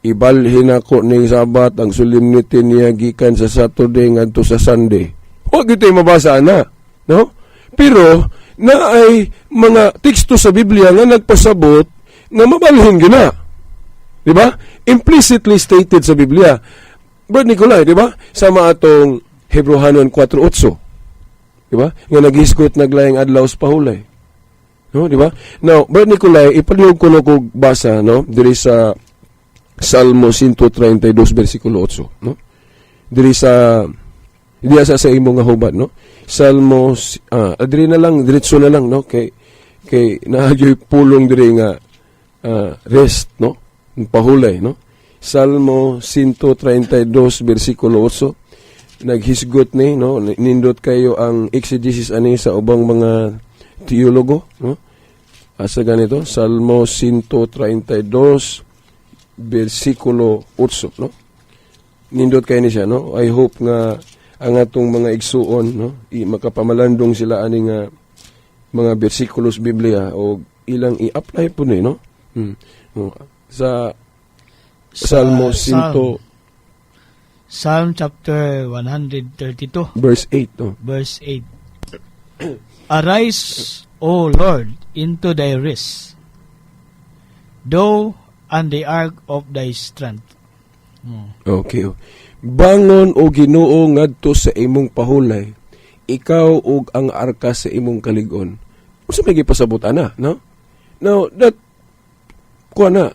ibalhin ako ning Sabat, ang solemnity niya gikan sa Saturday ngadto sa Sunday. Wa gyud mabasa ana, no. Pero na ay mga teksto sa Biblia nga nagpasabot nga mabalhin gyud na. Di ba? Implicitly stated sa Biblia. Brad Nicolay, di ba? Sama atong Hebrohanon 4.8. Di ba? Nga naghisgot naglayang adlaw sa pahulay. No, di ba? Now, Brad Nicolay, ipalihog ko no kog basa, no, diri sa Salmo 132 versikulo 8, no? Diri sa diya sa imo nga hubad, no? Salmo diri na lang, diretso na lang, no, kay kay naagyoy pulong diri nga rest, no? Pahulay, no? Salmo 132 versikulo 8 naghisgot ni, no, nindot kayo ang exegesis ani sa ubang mga teologo, no. Asa ganito Salmo 132 versikulo 8, no? Nindot kayo ni siya, no. I hope nga ang atong mga igsuon, no, makapamalandong sila ani nga mga bersikulos Biblia o ilang i-apply po ni, no. Oh, sa Salmo Psalm, 100 Psalm chapter 132 verse 8, no? Verse 8. "Arise, O Lord, into thy rest, thou and the ark of thy strength." Okay, oh. "Bangon, o Ginoo, ngadto sa imong pahulay, ikaw ug ang arka sa imong kalig-on." Unsa may gipasabot ana, no? Now that kuha na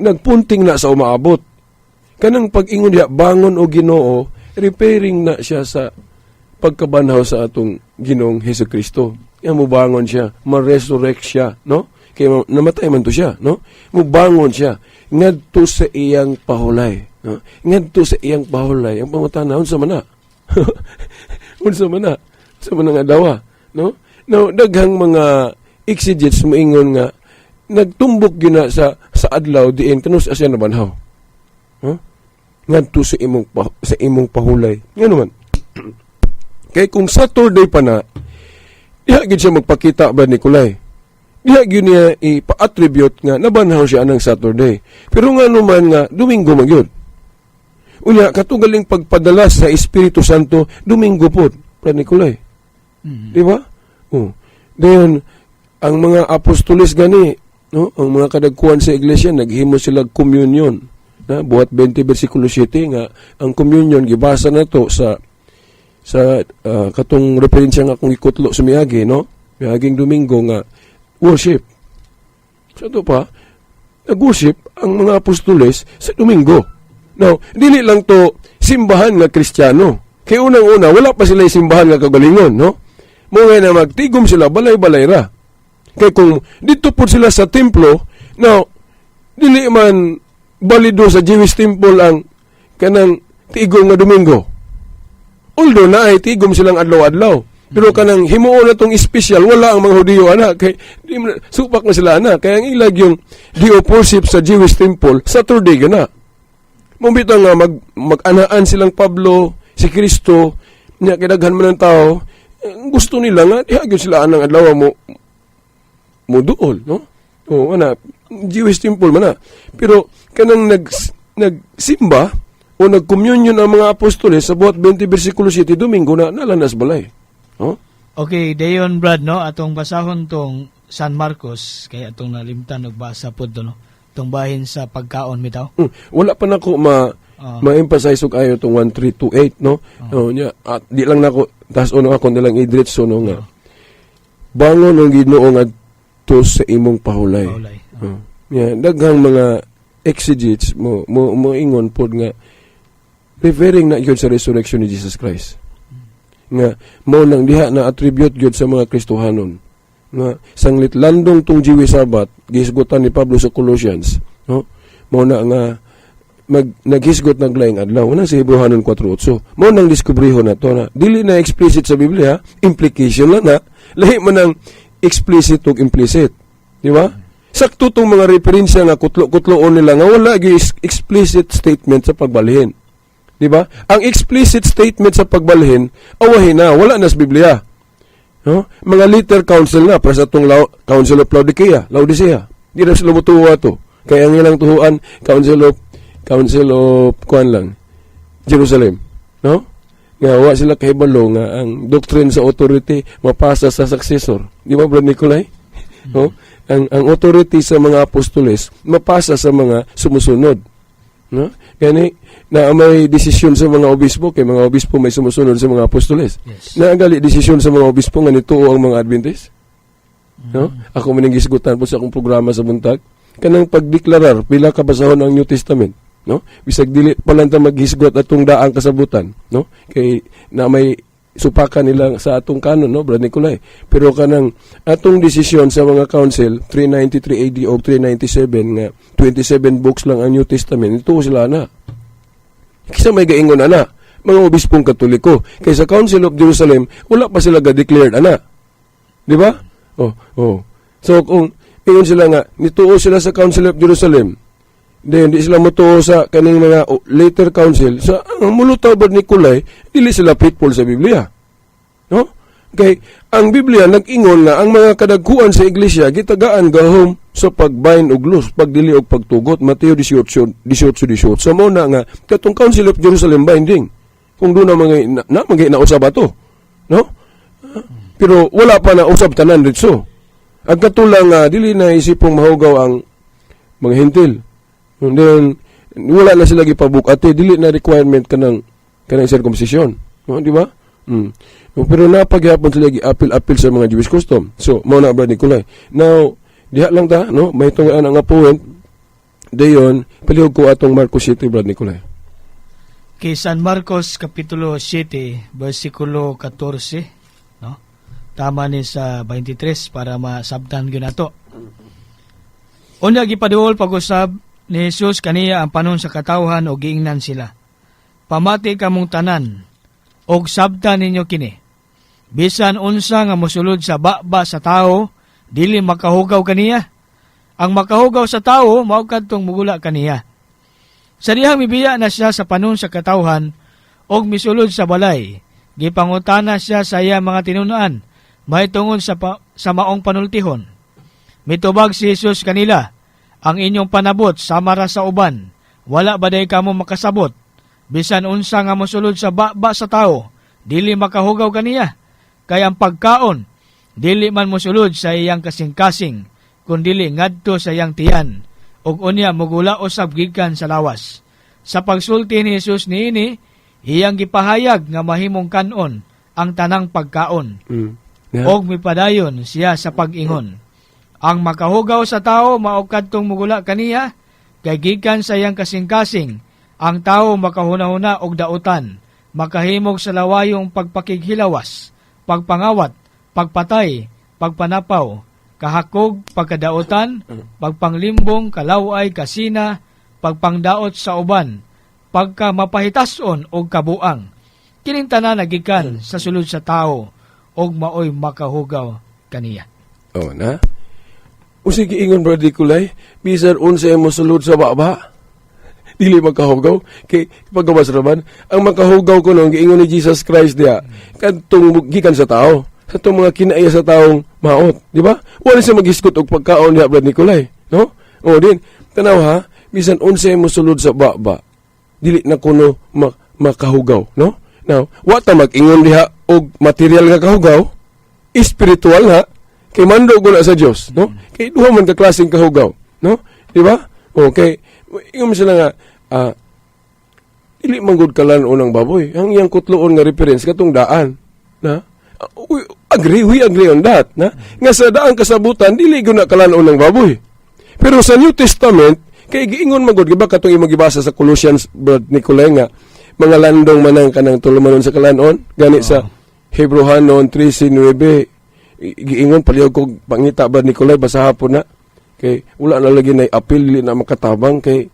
nagpunting na sa umaabot. Kanang pag-ingon diha, "Bangon o Ginoo," referring na siya sa pagkabanhaw sa atong Ginoong Hesus Kristo. Yan, mubangon siya, ma-resurrect siya, no? Kay namatay man to siya, no? Mubangon siya ngadto sa iyang pahulay, no? Ngadto sa iyang pahulay. Ang pangutana, unsa man na? Unsa man na? Unsa man nga adlaw, no? Now, daghang mga exegetes moingon nga nagtumbok gyud na sa adlaw diin kanus siya nabanhaw. Huh? Ngadto sa imong pahulay. Ngano man? Kay kung Saturday pa na, diha gyud siya magpakita ba, Nicolay. Diha gyud niya ipa-attribute nga nabanhaw siya anang Saturday. Pero nga naman nga Domingo man gyud. Unya katugaling pagpadala sa Espiritu Santo, Domingo pod, Brad Nicolay. Di ba? Oh. Dayon ang mga apostoles gani, no, ang mga kadagkuan sa iglesia naghimo sila communion. Na Buhat 20 versikulo 7 nga ang communion gibasa na to sa katong referensya nga akong ikutlo sa miagi, no? Miaging Domingo nga worship. Sa to pa, nag-worship ang mga apostoles sa Domingo. Now, dili lang to simbahan nga Kristiyano. Kay unang-una, wala pa sila simbahan nga kagalingon, no? Mo nga na magtigom sila, balay-balay ra. Kay kung dito po sila sa templo, now, Dili man balido sa Jewish temple ang kanang tigom nga Domingo. Although na ay tigom silang adlaw-adlaw. Pero kanang himuon na tong espesyal, wala ang mga Hudiyo ana kay di man- supak na sila ana kay ang ilag yung day of worship sa Jewish temple Saturday gana. Mao nga mag-anaan silang Pablo, si Kristo, nya kay daghan man ng tao, eh, gusto nila nga diha gyud sila anang adlaw mo mo duol, no? Oo, ana, Jewish temple man na. Pero kanang nagsimba o nagcommunion ang mga apostoles sa Buhat 20 versikulo 7, Domingo na nalanas balay. No? Okay, dayon Brad, no, atong basahon tong San Marcos kay atong nalimtan og basa pod to, no. Tong bahin sa pagkaon bitaw. Wala pa nako ma ma-emphasize og ayo tong 1328, no? Oh, nya at di lang nako tas ono ako nilang idritso, no, nga. Bangon ang Ginoo ngadto sa imong pahulay. Pahulay. Oh. Yeah, daghang mga exegetes mo ingon pod nga referring na gyud sa resurrection ni Jesus Christ. Nga mo nang diha na attribute gyud sa mga Kristohanon nga sanglit landong tong Jewish Sabbath gihisgutan ni Pablo sa Colossians, no? Mao na nga naghisgot ng laing adlaw na sa Hebreohanon 4:8. Mao nang diskubriho na to na dili na explicit sa Biblia, implication lang na lahi man ang explicit ug implicit, di ba? Sakto tong mga referensya nga kutlo-kutloon nila nga wala gyud explicit statement sa pagbalhin. Di ba? Ang explicit statement sa pagbalhin, awahin na, wala na sa Biblia. No? Mga later council na, para sa itong Council of Laodicea, Laodicea. Di na sila mutuwa to. Kaya ang ilang tuhuan, Council of kuan lang, Jerusalem. No? Nga wa sila kahibalo nga ang doctrine sa authority mapasa sa successor. Di ba, Brad Nicolay? No? Ang authority sa mga apostoles mapasa sa mga sumusunod. No? Gani na may desisyon sa mga obispo kay mga obispo may sumusunod sa mga apostoles. Na gali desisyon sa mga obispo nga nituo ang mga Adventist. No? Ako man ang gisgutan po sa akong programa sa buntag kanang pagdeklarar pila ka basahon ang New Testament, no? Bisag dili pa lang ta maghisgot atong daang kasabutan, no? Kay na may supakan nila sa atong kanon, no, Brad Nicolay. Pero kanang atong desisyon sa mga council 393 AD o 397 nga 27 books lang ang New Testament, ito sila na. Kisa may gaingon ana, mga obispong Katoliko. Kay sa Council of Jerusalem, wala pa sila ga-declared ana. Di ba? Oh. So kung ingon sila nga nituo sila sa Council of Jerusalem, then di sila motuo sa kaning mga later council, sa ang mulutaw, Brad Nicolay, dili sila faithful sa Biblia. No? Kay ang Biblia nag-ingon nga ang mga kadagkuan sa iglesia gitagaan gahom sa pagbind og loose, pagdili og pagtugot, Mateo 18 18 18. Sa mao na nga katong Council of Jerusalem binding. Kung doon na mga na mga nausab ato. No? Pero wala pa na usab tanan ditso. Ang katulang nga dili na isipong mahugaw ang mga Hentil. And then wala na sila gipabuk-ati, dili na requirement kanang circumcision. No, di ba? Pero napagyapon sila gi-apil-apil sa mga Jewish custom. So, mao na, Brad Nicolay. Now, diha lang ta, no? May tungaan nga point. Dayon, palihog ko atong Marcos 7, Brad Nicolay. Kay San Marcos Kapitulo 7 versikulo 14, no? Tama ni sa 23 para masabtan gyud nato. Unya gipaduol pag-usab ni Jesus kaniya ang panon sa katawhan og giingnan sila. "Pamati kamong tanan og sabtan ninyo kini. Bisan unsa nga mosulod sa baba sa tawo, dili makahugaw kaniya. Ang makahugaw sa tawo mao kadtong mugula kaniya." Sa dihang mibiya na siya sa panon sa katawhan og misulod sa balay, gipangutana siya sa iya mga tinunan mahitungod sa maong panultihon. Mitubag si Jesus kanila, "Ang inyong panabot sama ra sa uban. Wala ba day kamo makasabot? Bisan unsa nga mosulod sa baba sa tawo, dili makahugaw kaniya. Kay ang pagkaon, dili man mosulod sa iyang kasing-kasing, kun dili ngadto sa iyang tiyan, ug unya mugula usab gikan sa lawas." Sa pagsulti ni Jesus niini, iyang gipahayag nga mahimong kanon ang tanang pagkaon. Og mipadayon siya sa pag-ingon. "Ang makahugaw sa tao mao kadtong mugula kaniya, kay gikan sa iyang kasing-kasing ang tao makahuna-huna og dautan, makahimog sa lawayong pagpakighilawas, pagpangawat, pagpatay, pagpanapaw. Kahakog, pagkadaotan, pagpanglimbong, kalaway, kasina, pagpangdaot sa uban, pagka mapahitason og kabuang. Kining tanan nagikan sa sulod sa tao og maoy makahugaw kaniya. Oh, na. Unsay giingon, Brother Nicolay, bisan unsa mo sulod sa baba, dili makahugaw. Kay pagawas raman, ang makahugaw ko nung giingon ni Jesus Christ diya, kadtong gikan sa tao, sa itong mga kinaiya sa taong maot, di ba? Wala siya maghisgot og pagkaon diha, Brother Nicolay, no? O din, tanaw ha, bisan unsa mo sulod sa baba, dili na kuno makahugaw, no? Now, wa ta mag-ingon diha og material nga kahugaw, spiritual ha, kay mando ko na sa Dios, no? Kay duha man ka klaseng kahugaw, no? Di ba? Okay. Ingon man sila nga dili man gud kalan-on ang baboy. Ang iyang kutloon nga reference katong daan, na? We agree on that, na? Nga sa daang kasabutan dili gyud na kalan-on ang baboy. Pero sa New Testament, kay giingon man gud, di ba katong imong gibasa sa Colossians, Brad Nicolay, nga mga landong manang kanang tulumanon sa kalanon, gani sa Hebreohanon 13:9 giingon. Palihog kog pangita, Brad Nicolay, basa hapon na kay wala na lagi nay apil, dili na makatabang kay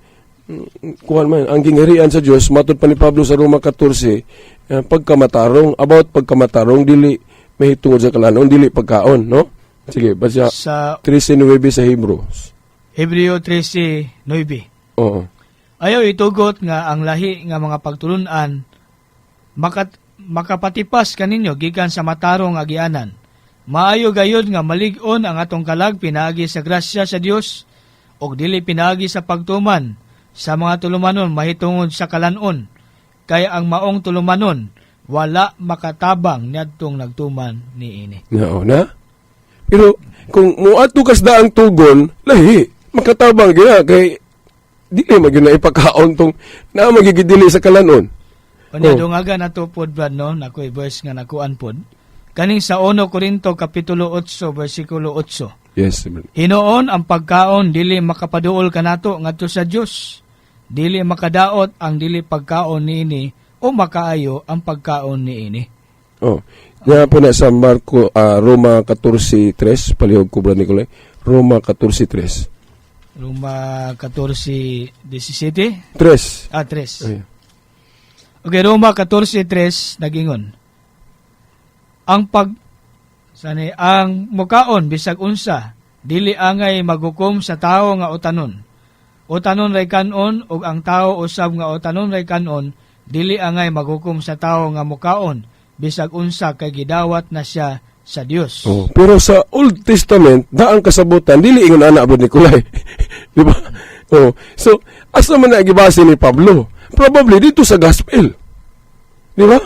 kuan man ang gingharian sa Dios. Matud pa ni Pablo sa Roma 14, pagkamatarong, about pagkamatarong, dili mahitungod sa kalanon, dili pagkaon, no? Sige, basa. Sa 13:9 sa Hebrews. Hebreo 13:9. Oo. Ayaw itugot nga ang lahi nga mga pagtulunan makapatipas kaninyo gikan sa matarong agianan. Maayo gayud nga malig-on ang atong kalag pinaagi sa grasya sa Dios ug dili pinaagi sa pagtuman sa mga tulumanon mahitungod sa kalanon. Kay ang maong tulumanon wala makatabang niadtong nagtuman niini. Oo na. Pero kung muadto kas daang tugon, lahi, makatabang gina kay dili man gyud na ipakaon tong naa magigidili sa kalanon. Unya Oh. dungaga nato pod, Brad, no, nakoy verse nga nakuan pod. Kaning sa 1 Korinto kapitulo 8 bersikulo 8. Yes. Hinuon ang pagkaon dili makapaduol kanato ngadto sa Dios. Dili makadaot ang dili pagkaon niini o makaayo ang pagkaon niini. Oh. Nga po na sa Marco, Roma 14:3, palihog ko, Brad Nicolay. Roma 14:3. Roma 14:17. 3. Ah, 3. Ay. Okay, Roma 14:3 nagingon. Ang pag sani ang mukaon bisag unsa dili angay maghukom sa tawo nga utanon. Utanon ray kanon ug ang tawo usab nga utanon ray kanon dili angay maghukom sa tawo nga mukaon bisag unsa kay gidawat na siya sa Dios. Oh, pero sa Old Testament, daang kasabutan dili ingon ana, Brad Nicolay. Di ba? Oh, so asa man na gibase ni Pablo? Probably dito sa Gospel. Di ba?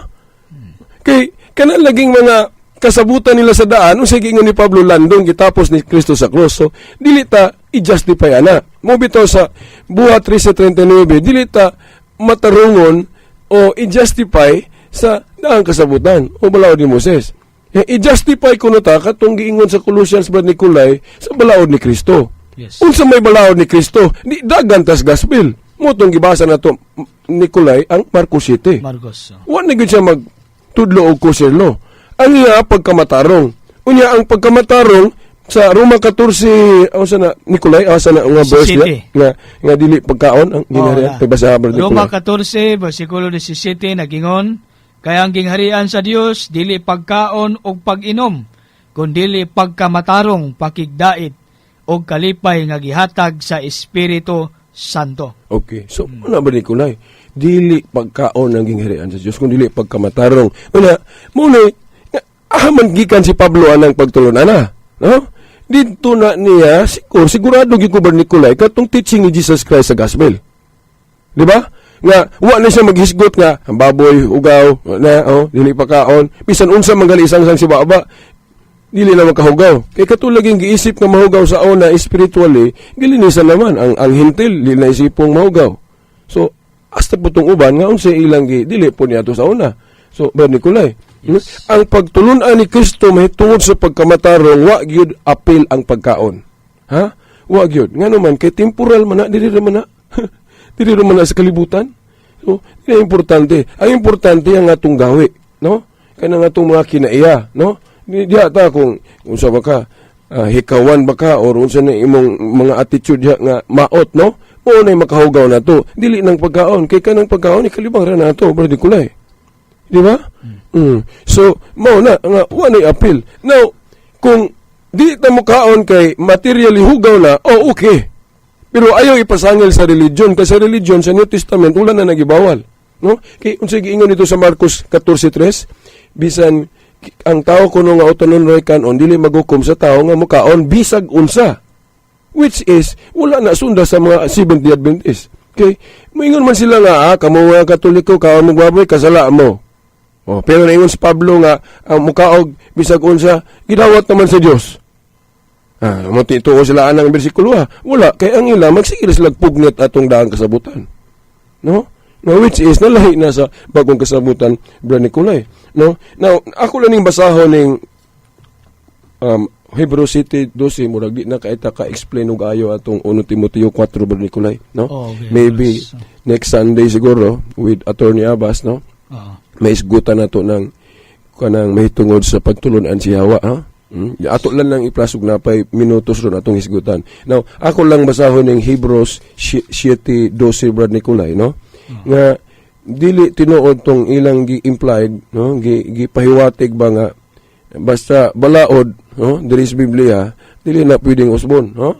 Kay kanang laging mga kasabutan nila sa daan, unsay giingon ni Pablo? Landong gitapos ni Kristo sa krus. So dili ta i-justify ana. Mo bitaw sa Buhat 13:39, dili ta matarungon o i-justify sa daang kasabutan o balaod ni Moses. Eh, i-justify kuno ta katong giingon sa Colossians, Brad Nicolay, sa balaod ni Kristo. Unsa may balaod ni Kristo? Di dagan tas gospel. Mo tong gibasa na to Nicolay ang Marcos 7. Marcos. Oh. Wa na gyud siya magtudlo og kosher law. Ang iya pagkamatarong. Unya ang pagkamatarong sa Roma 14, asa na, Nicolay, asa na nga verse 17. nga, nga nga dili pagkaon ang gingharian? Oo, na. Pagbasa, Brad Roma Nicolay. 14 versikulo 17 nagingon, kay ang gingharian sa Dios dili pagkaon ug pag-inom kundili pagkamatarong, pakigdait ug kalipay nga gihatag sa Espiritu Santo. Okay. So, ano ba, Nicolay? Dili pagkaon ang gingharian sa Diyos, kung dili pagkamatarong. Una, muna, ahaman gikan si Pablo anang pagtulunan na. No? Dito na niya, sigurado gyud ko ba, Nicolay, katong teaching ni Jesus Christ sa gospel. Di ba? Nga, wa na siya maghisgot nga, ang baboy, ugaw, na, oh, dili pagkaon. Bisan unsa man gali isang sang si baba, dili na makahugaw. Kay katulad yung giisip nga mahugaw sa una spiritually, gilinisan naman ang hintil, dili na isipong mahugaw. So, hasta po tong uban nga unsa ilang gi dili po niya to sa una. So, Brad Nicolay, ang pagtulunan ni Kristo mahitungod sa pagkamatarong, wa gyud apil ang pagkaon. Ha? Wa gyud. Ngano man kay temporal man na, dili ra man na. Dili ra man na sa kalibutan. So, dili na importante. Ang importante ang atong gawi, no? Kanang atong mga kinaiya, no? Di diha ta kung unsa ba ka hikawan ba ka or unsa na imong mga attitude diha nga maot, no? Mao na makahugaw na to. Dili nang pagkaon kay kanang pagkaon ikalibang ra nato, Brad Nicolay. Di ba? So, mao na nga wa nay appeal. Now, kung di ta mukaon kay materially hugaw na, oh, okay. Pero ayaw ipasangil sa religion kasi sa religion sa New Testament wala na nagibawal. No? Kay unsa giingon dito sa Marcos 14:3, bisan ang tao kuno nga utanon ray kanon, dili magukom sa tao nga mukaon bisag unsa. Which is wala na sunda sa mga Seventh-day Adventist. Okay? Moingon man sila nga kamo nga Katoliko, kaon mo baboy, kasala mo. Oh, pero naingon si Pablo nga ang mukaog bisag unsa gidawat naman sa Dios. Mo tuo sila anang bersikulo ha. Wala kay ang ila magsige sila pugnit atong daang kasabutan. No? No, which is nalahi na sa bagong kasabutan, Brad Nicolay. No? Now, ako lang ning basahon ning Hebrews 7:12, murag di na kaita ka-explain og ayo atong 1 Timoteo 4, Brad Nicolay, no? Oh, okay. Maybe next Sunday siguro with Attorney Abbas, no? Oo. Maisgutan na to ng kanang mahitungod sa pagtulunan si Hawa, ha? Ato lang lang iplasog na pay minutos ron atong hisgutan. Now, ako lang basahon ng Hebrews 7:12, Brad Nicolay, no? Nga dili tinuod tong ilang gi-implied, no? Gipahiwatig ba nga basta balaod, no? Diri sa Biblia, dili na pwedeng usbon, no?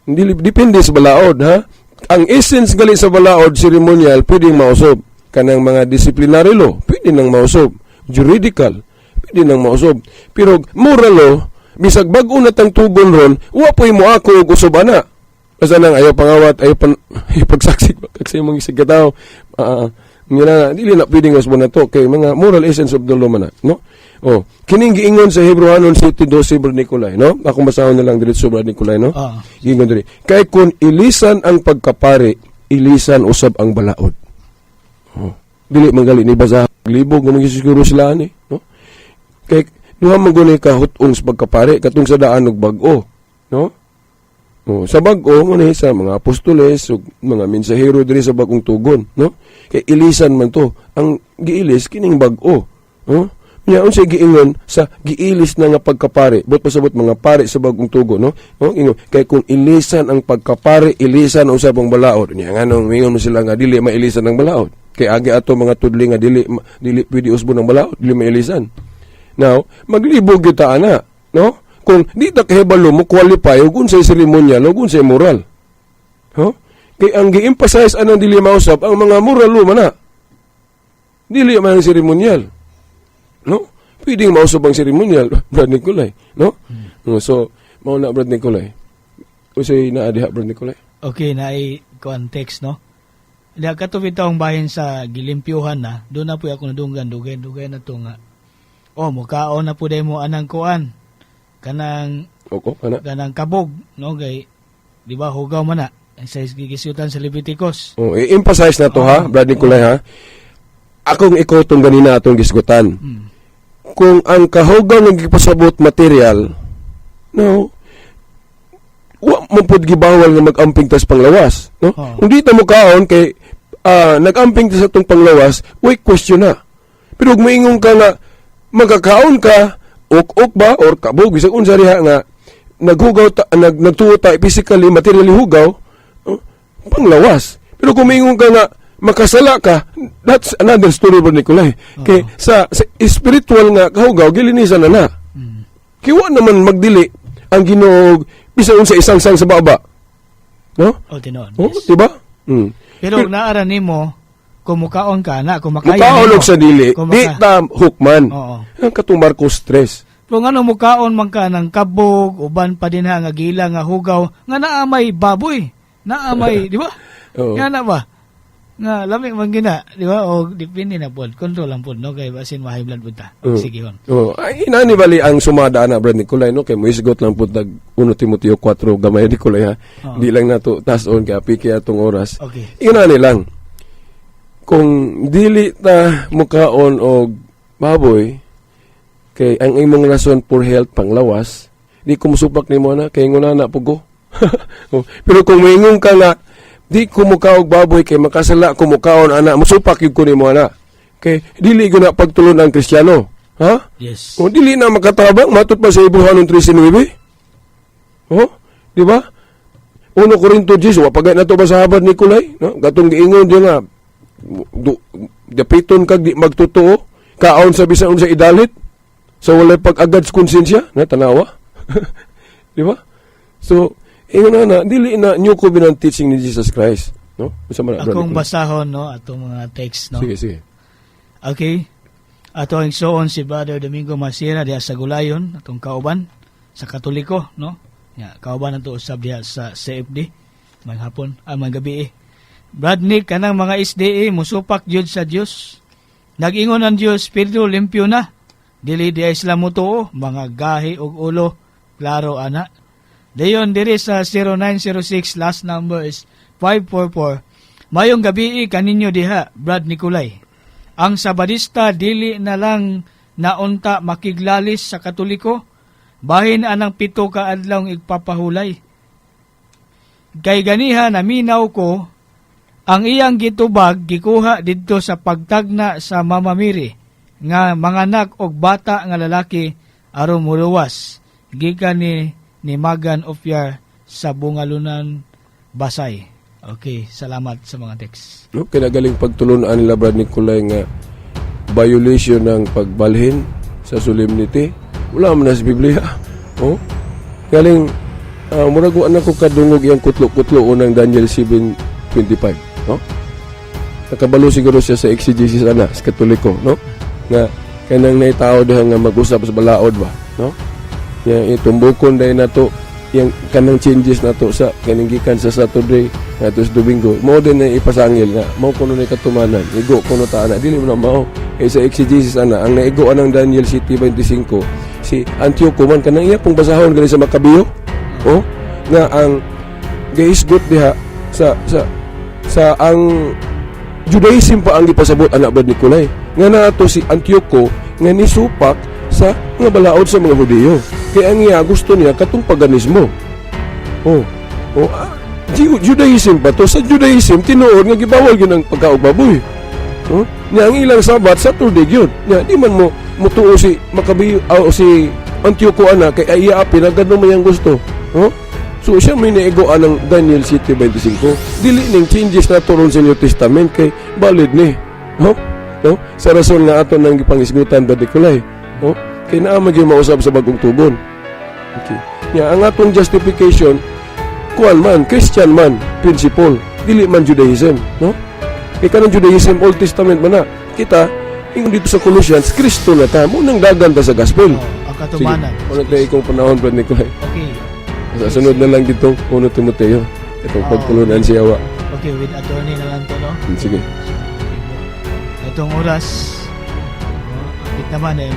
Dili, depende sa balaod, ha? Ang essence gali sa balaod, ceremonial, pwedeng mausog. Kanang mga disciplinary law, pwede nang mausog. Juridical, pwede nang mausog. Pero moral law, bisag bag-o na tang tugon ron, wa po'y moako og usob ana. Basta nang ayaw pangawat, ayaw pan, ayaw pagsaksik, kasi mong isig ka tao. Nga na, dili na pwedeng usbon na to, kay mga moral essence of the law man na, no? Oh, kining giingon sa Hebreohanon 7:12, Brad Nicolay, no? Akong basahon na lang diretso, Brad Nicolay, no? Ah. Giingon diri. Kay kung ilisan ang pagkapari, ilisan usab ang balaod. Oh. Dili man gali ni basa libog nga magisiguro sila ani, no? Kay duha man guni ka hut-ong sa pagkapari katong sa daan ug bag-o, no? Oh, sa bag-o mo ni sa mga apostoles ug mga mensahero diri sa bagong tugon, no? Kay ilisan man to. Ang giilis kining bag-o, no? Nya unsay giingon sa giilis na nga pagkapari? But pasabot mga pari sa bagong tugon, no? Oh, ingon kay kung ilisan ang pagkapari, ilisan usab ang balaod. Nya nganong mingon mo sila nga dili mailisan ang balaod? Kay agi ato mga tudli nga dili dili pwede usbon ang balaod, dili mailisan. Now, maglibog kita ana, no? Kung di ta kahibalo mo qualify ug unsay seremonyal ug unsay moral. Ho? Kay ang gi-emphasize anang dili mausab ang mga moral law man na. Dili man ang seremonyal. No? Pwedeng mausab ang seremonyal, Brad Nicolay, no? No, so mao na, Brad Nicolay. Unsay naa diha, Brad Nicolay? Okay, na ay context, no? Diha kato bitawng bahin sa gilimpyuhan na, doon na po ako nadunggan, dugay dugay na to nga. Oh, mukaon na po day mo anang kuan. Kanang Oko, kana. Kanang kabog, no, kay di ba hugaw man na sa gigisutan sa Leviticus. Oh, i-emphasize na to ha, Brad Nicolay ha. Akong ikaw tong ganina atong gisgutan. Kung ang kahugaw ng gipasabot material, no, wa mo pud gibawal nga mag-amping tas panglawas, no? Oo. Kung di ta mo kaon kay nag-amping ta sa tong panglawas, way question na. Pero kung moingon ka nga magkakaon ka, ok-ok ba or kabog bisag unsa diha nga naghugaw ta, nagtuo ta physically, materially hugaw, oh, panglawas. Pero kung moingon ka nga makasala ka, that's another story, Brad Nicolay. Kay sa spiritual nga kahugaw, gilinisan na na. Kay wa naman magdili ang Ginoo bisan unsa isang sang sa baba. No? Oh, tinuod. Oh, Yes. di ba? Pero naara nimo kung mukaon ka na, kung makaya Mukaon nimo. og sa dili, Kung di ta hukman. Oo. Ang katong Marcos 3. Pero ngano mukaon man ka ng kabog, uban pa din ha nga gila nga hugaw, nga naa may baboy, naa may, di ba? Oo. Nga na ba? Nga lami man gina, di ba? O depende na pod, control lang pod no kay basin ma high blood pud ta. Oo. Sige hon. Oh, ay inani bali ang sumada na, Brad Nicolay, no, kay moisgot lang pud tag 1 Timoteo 4 gamay, Nicolay ha. Oo. Di lang nato taas-on kay apiki atong oras. Okay. Inani lang. Kung dili ta mukaon og baboy kay ang imong rason for health panglawas, di ko musupak nimo na kay nguna na pugo. Oh, pero kung moingon ka nga di ko mukaog baboy kay makasala ko mukaon ana, musupak gyud ko nimo ana. Kay dili gyud na pagtulon ang Kristiyano. Ha? Yes. O dili na makatabang matud pa sa Hebreohanon 13:9. Oh, di ba? 1 Corinto 10, wa pa na to ba sa Habad Nicolay, no? Katong giingon diya nga dapiton kag di magtotoo, kaon sa bisan unsa idalit sa walay pag-agad sa konsensya, na tanawa. Di ba? So, ingon na na dili na New Covenant teaching ni Jesus Christ, no? Unsa man na, Brother Akong Nicolay? Basahon, no, atong mga text, no. Sige, sige. Okay. Ato ang igsoon si Brother Domingo Masira diha sa Gulayon, atong kauban sa Katoliko, no? Ya, kauban nato usab diha sa CFD maghapon, ah, gabi eh. Brad Nick, kanang mga SDA musupak jud sa Dios. Nag-ingon ang Dios, pero limpyo na. Dili di ay sila mutuo, mga gahi og ulo, klaro ana. Dayon diri sa 0906, last number is 544. Mayong gabi kaninyo diha, Brad Nicolay. Ang Sabadista dili na lang naunta makiglalis sa Katoliko, bahin anang 7 ka adlaw igpapahulay. Kay ganiha naminaw ko ang iyang gitubag gikuha didto sa pagtagna sa Mama Mary nga manganak og bata nga lalaki aron muluwas, gikan ni Magan Ofyar sa Bungalunan, Basay. Okay, salamat sa mga text. No, kinagaling pagtulunan nila, Brad Nicolay, nga violation ng pagbalhin sa solemnity. Wala man na sa Biblia. Oh. Galing murag wa na ko kadungog iyang kutlo-kutlo unang Daniel 7:25, no? Nakabalo siguro siya sa exegesis ana sa Katoliko, no? Nga kanang naitao diha nga mag-usap sa balaod ba, no? Yang itumbukon dahil nato yang kanang changes nato sa kaning gikan sa Saturday ngadto sa Domingo, mao din na ipasangil nga mao kuno ni katumanan, igo kuno ta ana. Dili mo na mao kay sa exegesis ana ang naigo anang Daniel 7:25, si Antioco man kanang iya pong basahon gani sa Makabiyo, oh, nga ang gihisgot diha sa ang Judaism pa ang gipasabot ana, Brad Nicolay, nga naato si Antioco nga nisupak sa nga balaod sa mga Hudiyo kay ang iya gusto niya katong paganismo. Oh, ah, Judaism pa to. Sa Judaism tinuod nga gibawal gyud ang pagkaog baboy. Oh, nya ang ilang Sabat Saturday gyud. Nya di man mo mutuo si Makabi o si Antioco ana kay ay iya apil agad mo yang gusto. Oh, so siya may naigo anang Daniel 7:25. Dili ning changes na ron sa New Testament kay valid ni. No? No? Sa rason nga ato nang gipangisgutan ba Nicolay. No? Kay naa man gyud mausab sa bagong tugon. Okay. Nya ang atong justification kuan man, Christian man, principle, dili man Judaism, no? Kay kanang Judaism, Old Testament man na. Kita ingon dito sa Colossians, Kristo na ta, mo nang dagan ta sa gospel. Oh, ang katumanan. Sige, unat na ikong panahon, Brad Nicolay. Okay. Sa sunod na lang dito, 1 Timoteo. Itong pagtulunan siya wa. Okay, with attorney na lang to, no? Sige. Itong oras, no, akit naman eh,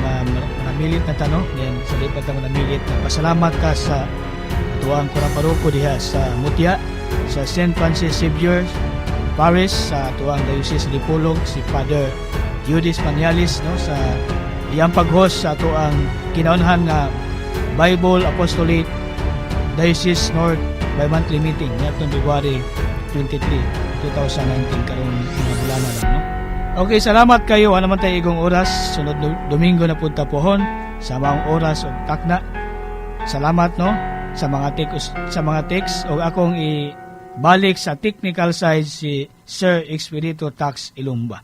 manamilit na tanong. Then, sa lipat na manamilit na pasalamat ka sa atuang kurang paroko diha sa Mutya, sa St. Francis Xavier Parish, sa atuang Diocese Dipolog, si Father Judis Panialis, no, sa iyang pag-host sa atuang kinaunhan nga Bible Apostolate Diocese North bi-monthly meeting niadtong February 23, 2019, karon mga bulana lang, no. Okay, salamat kayo. Ano man tayo igong oras, sunod Domingo na punta pohon sa maong oras og takna. Salamat, no, sa mga text og akong ibalik sa technical side si Sir Expedito Tax Ilumba.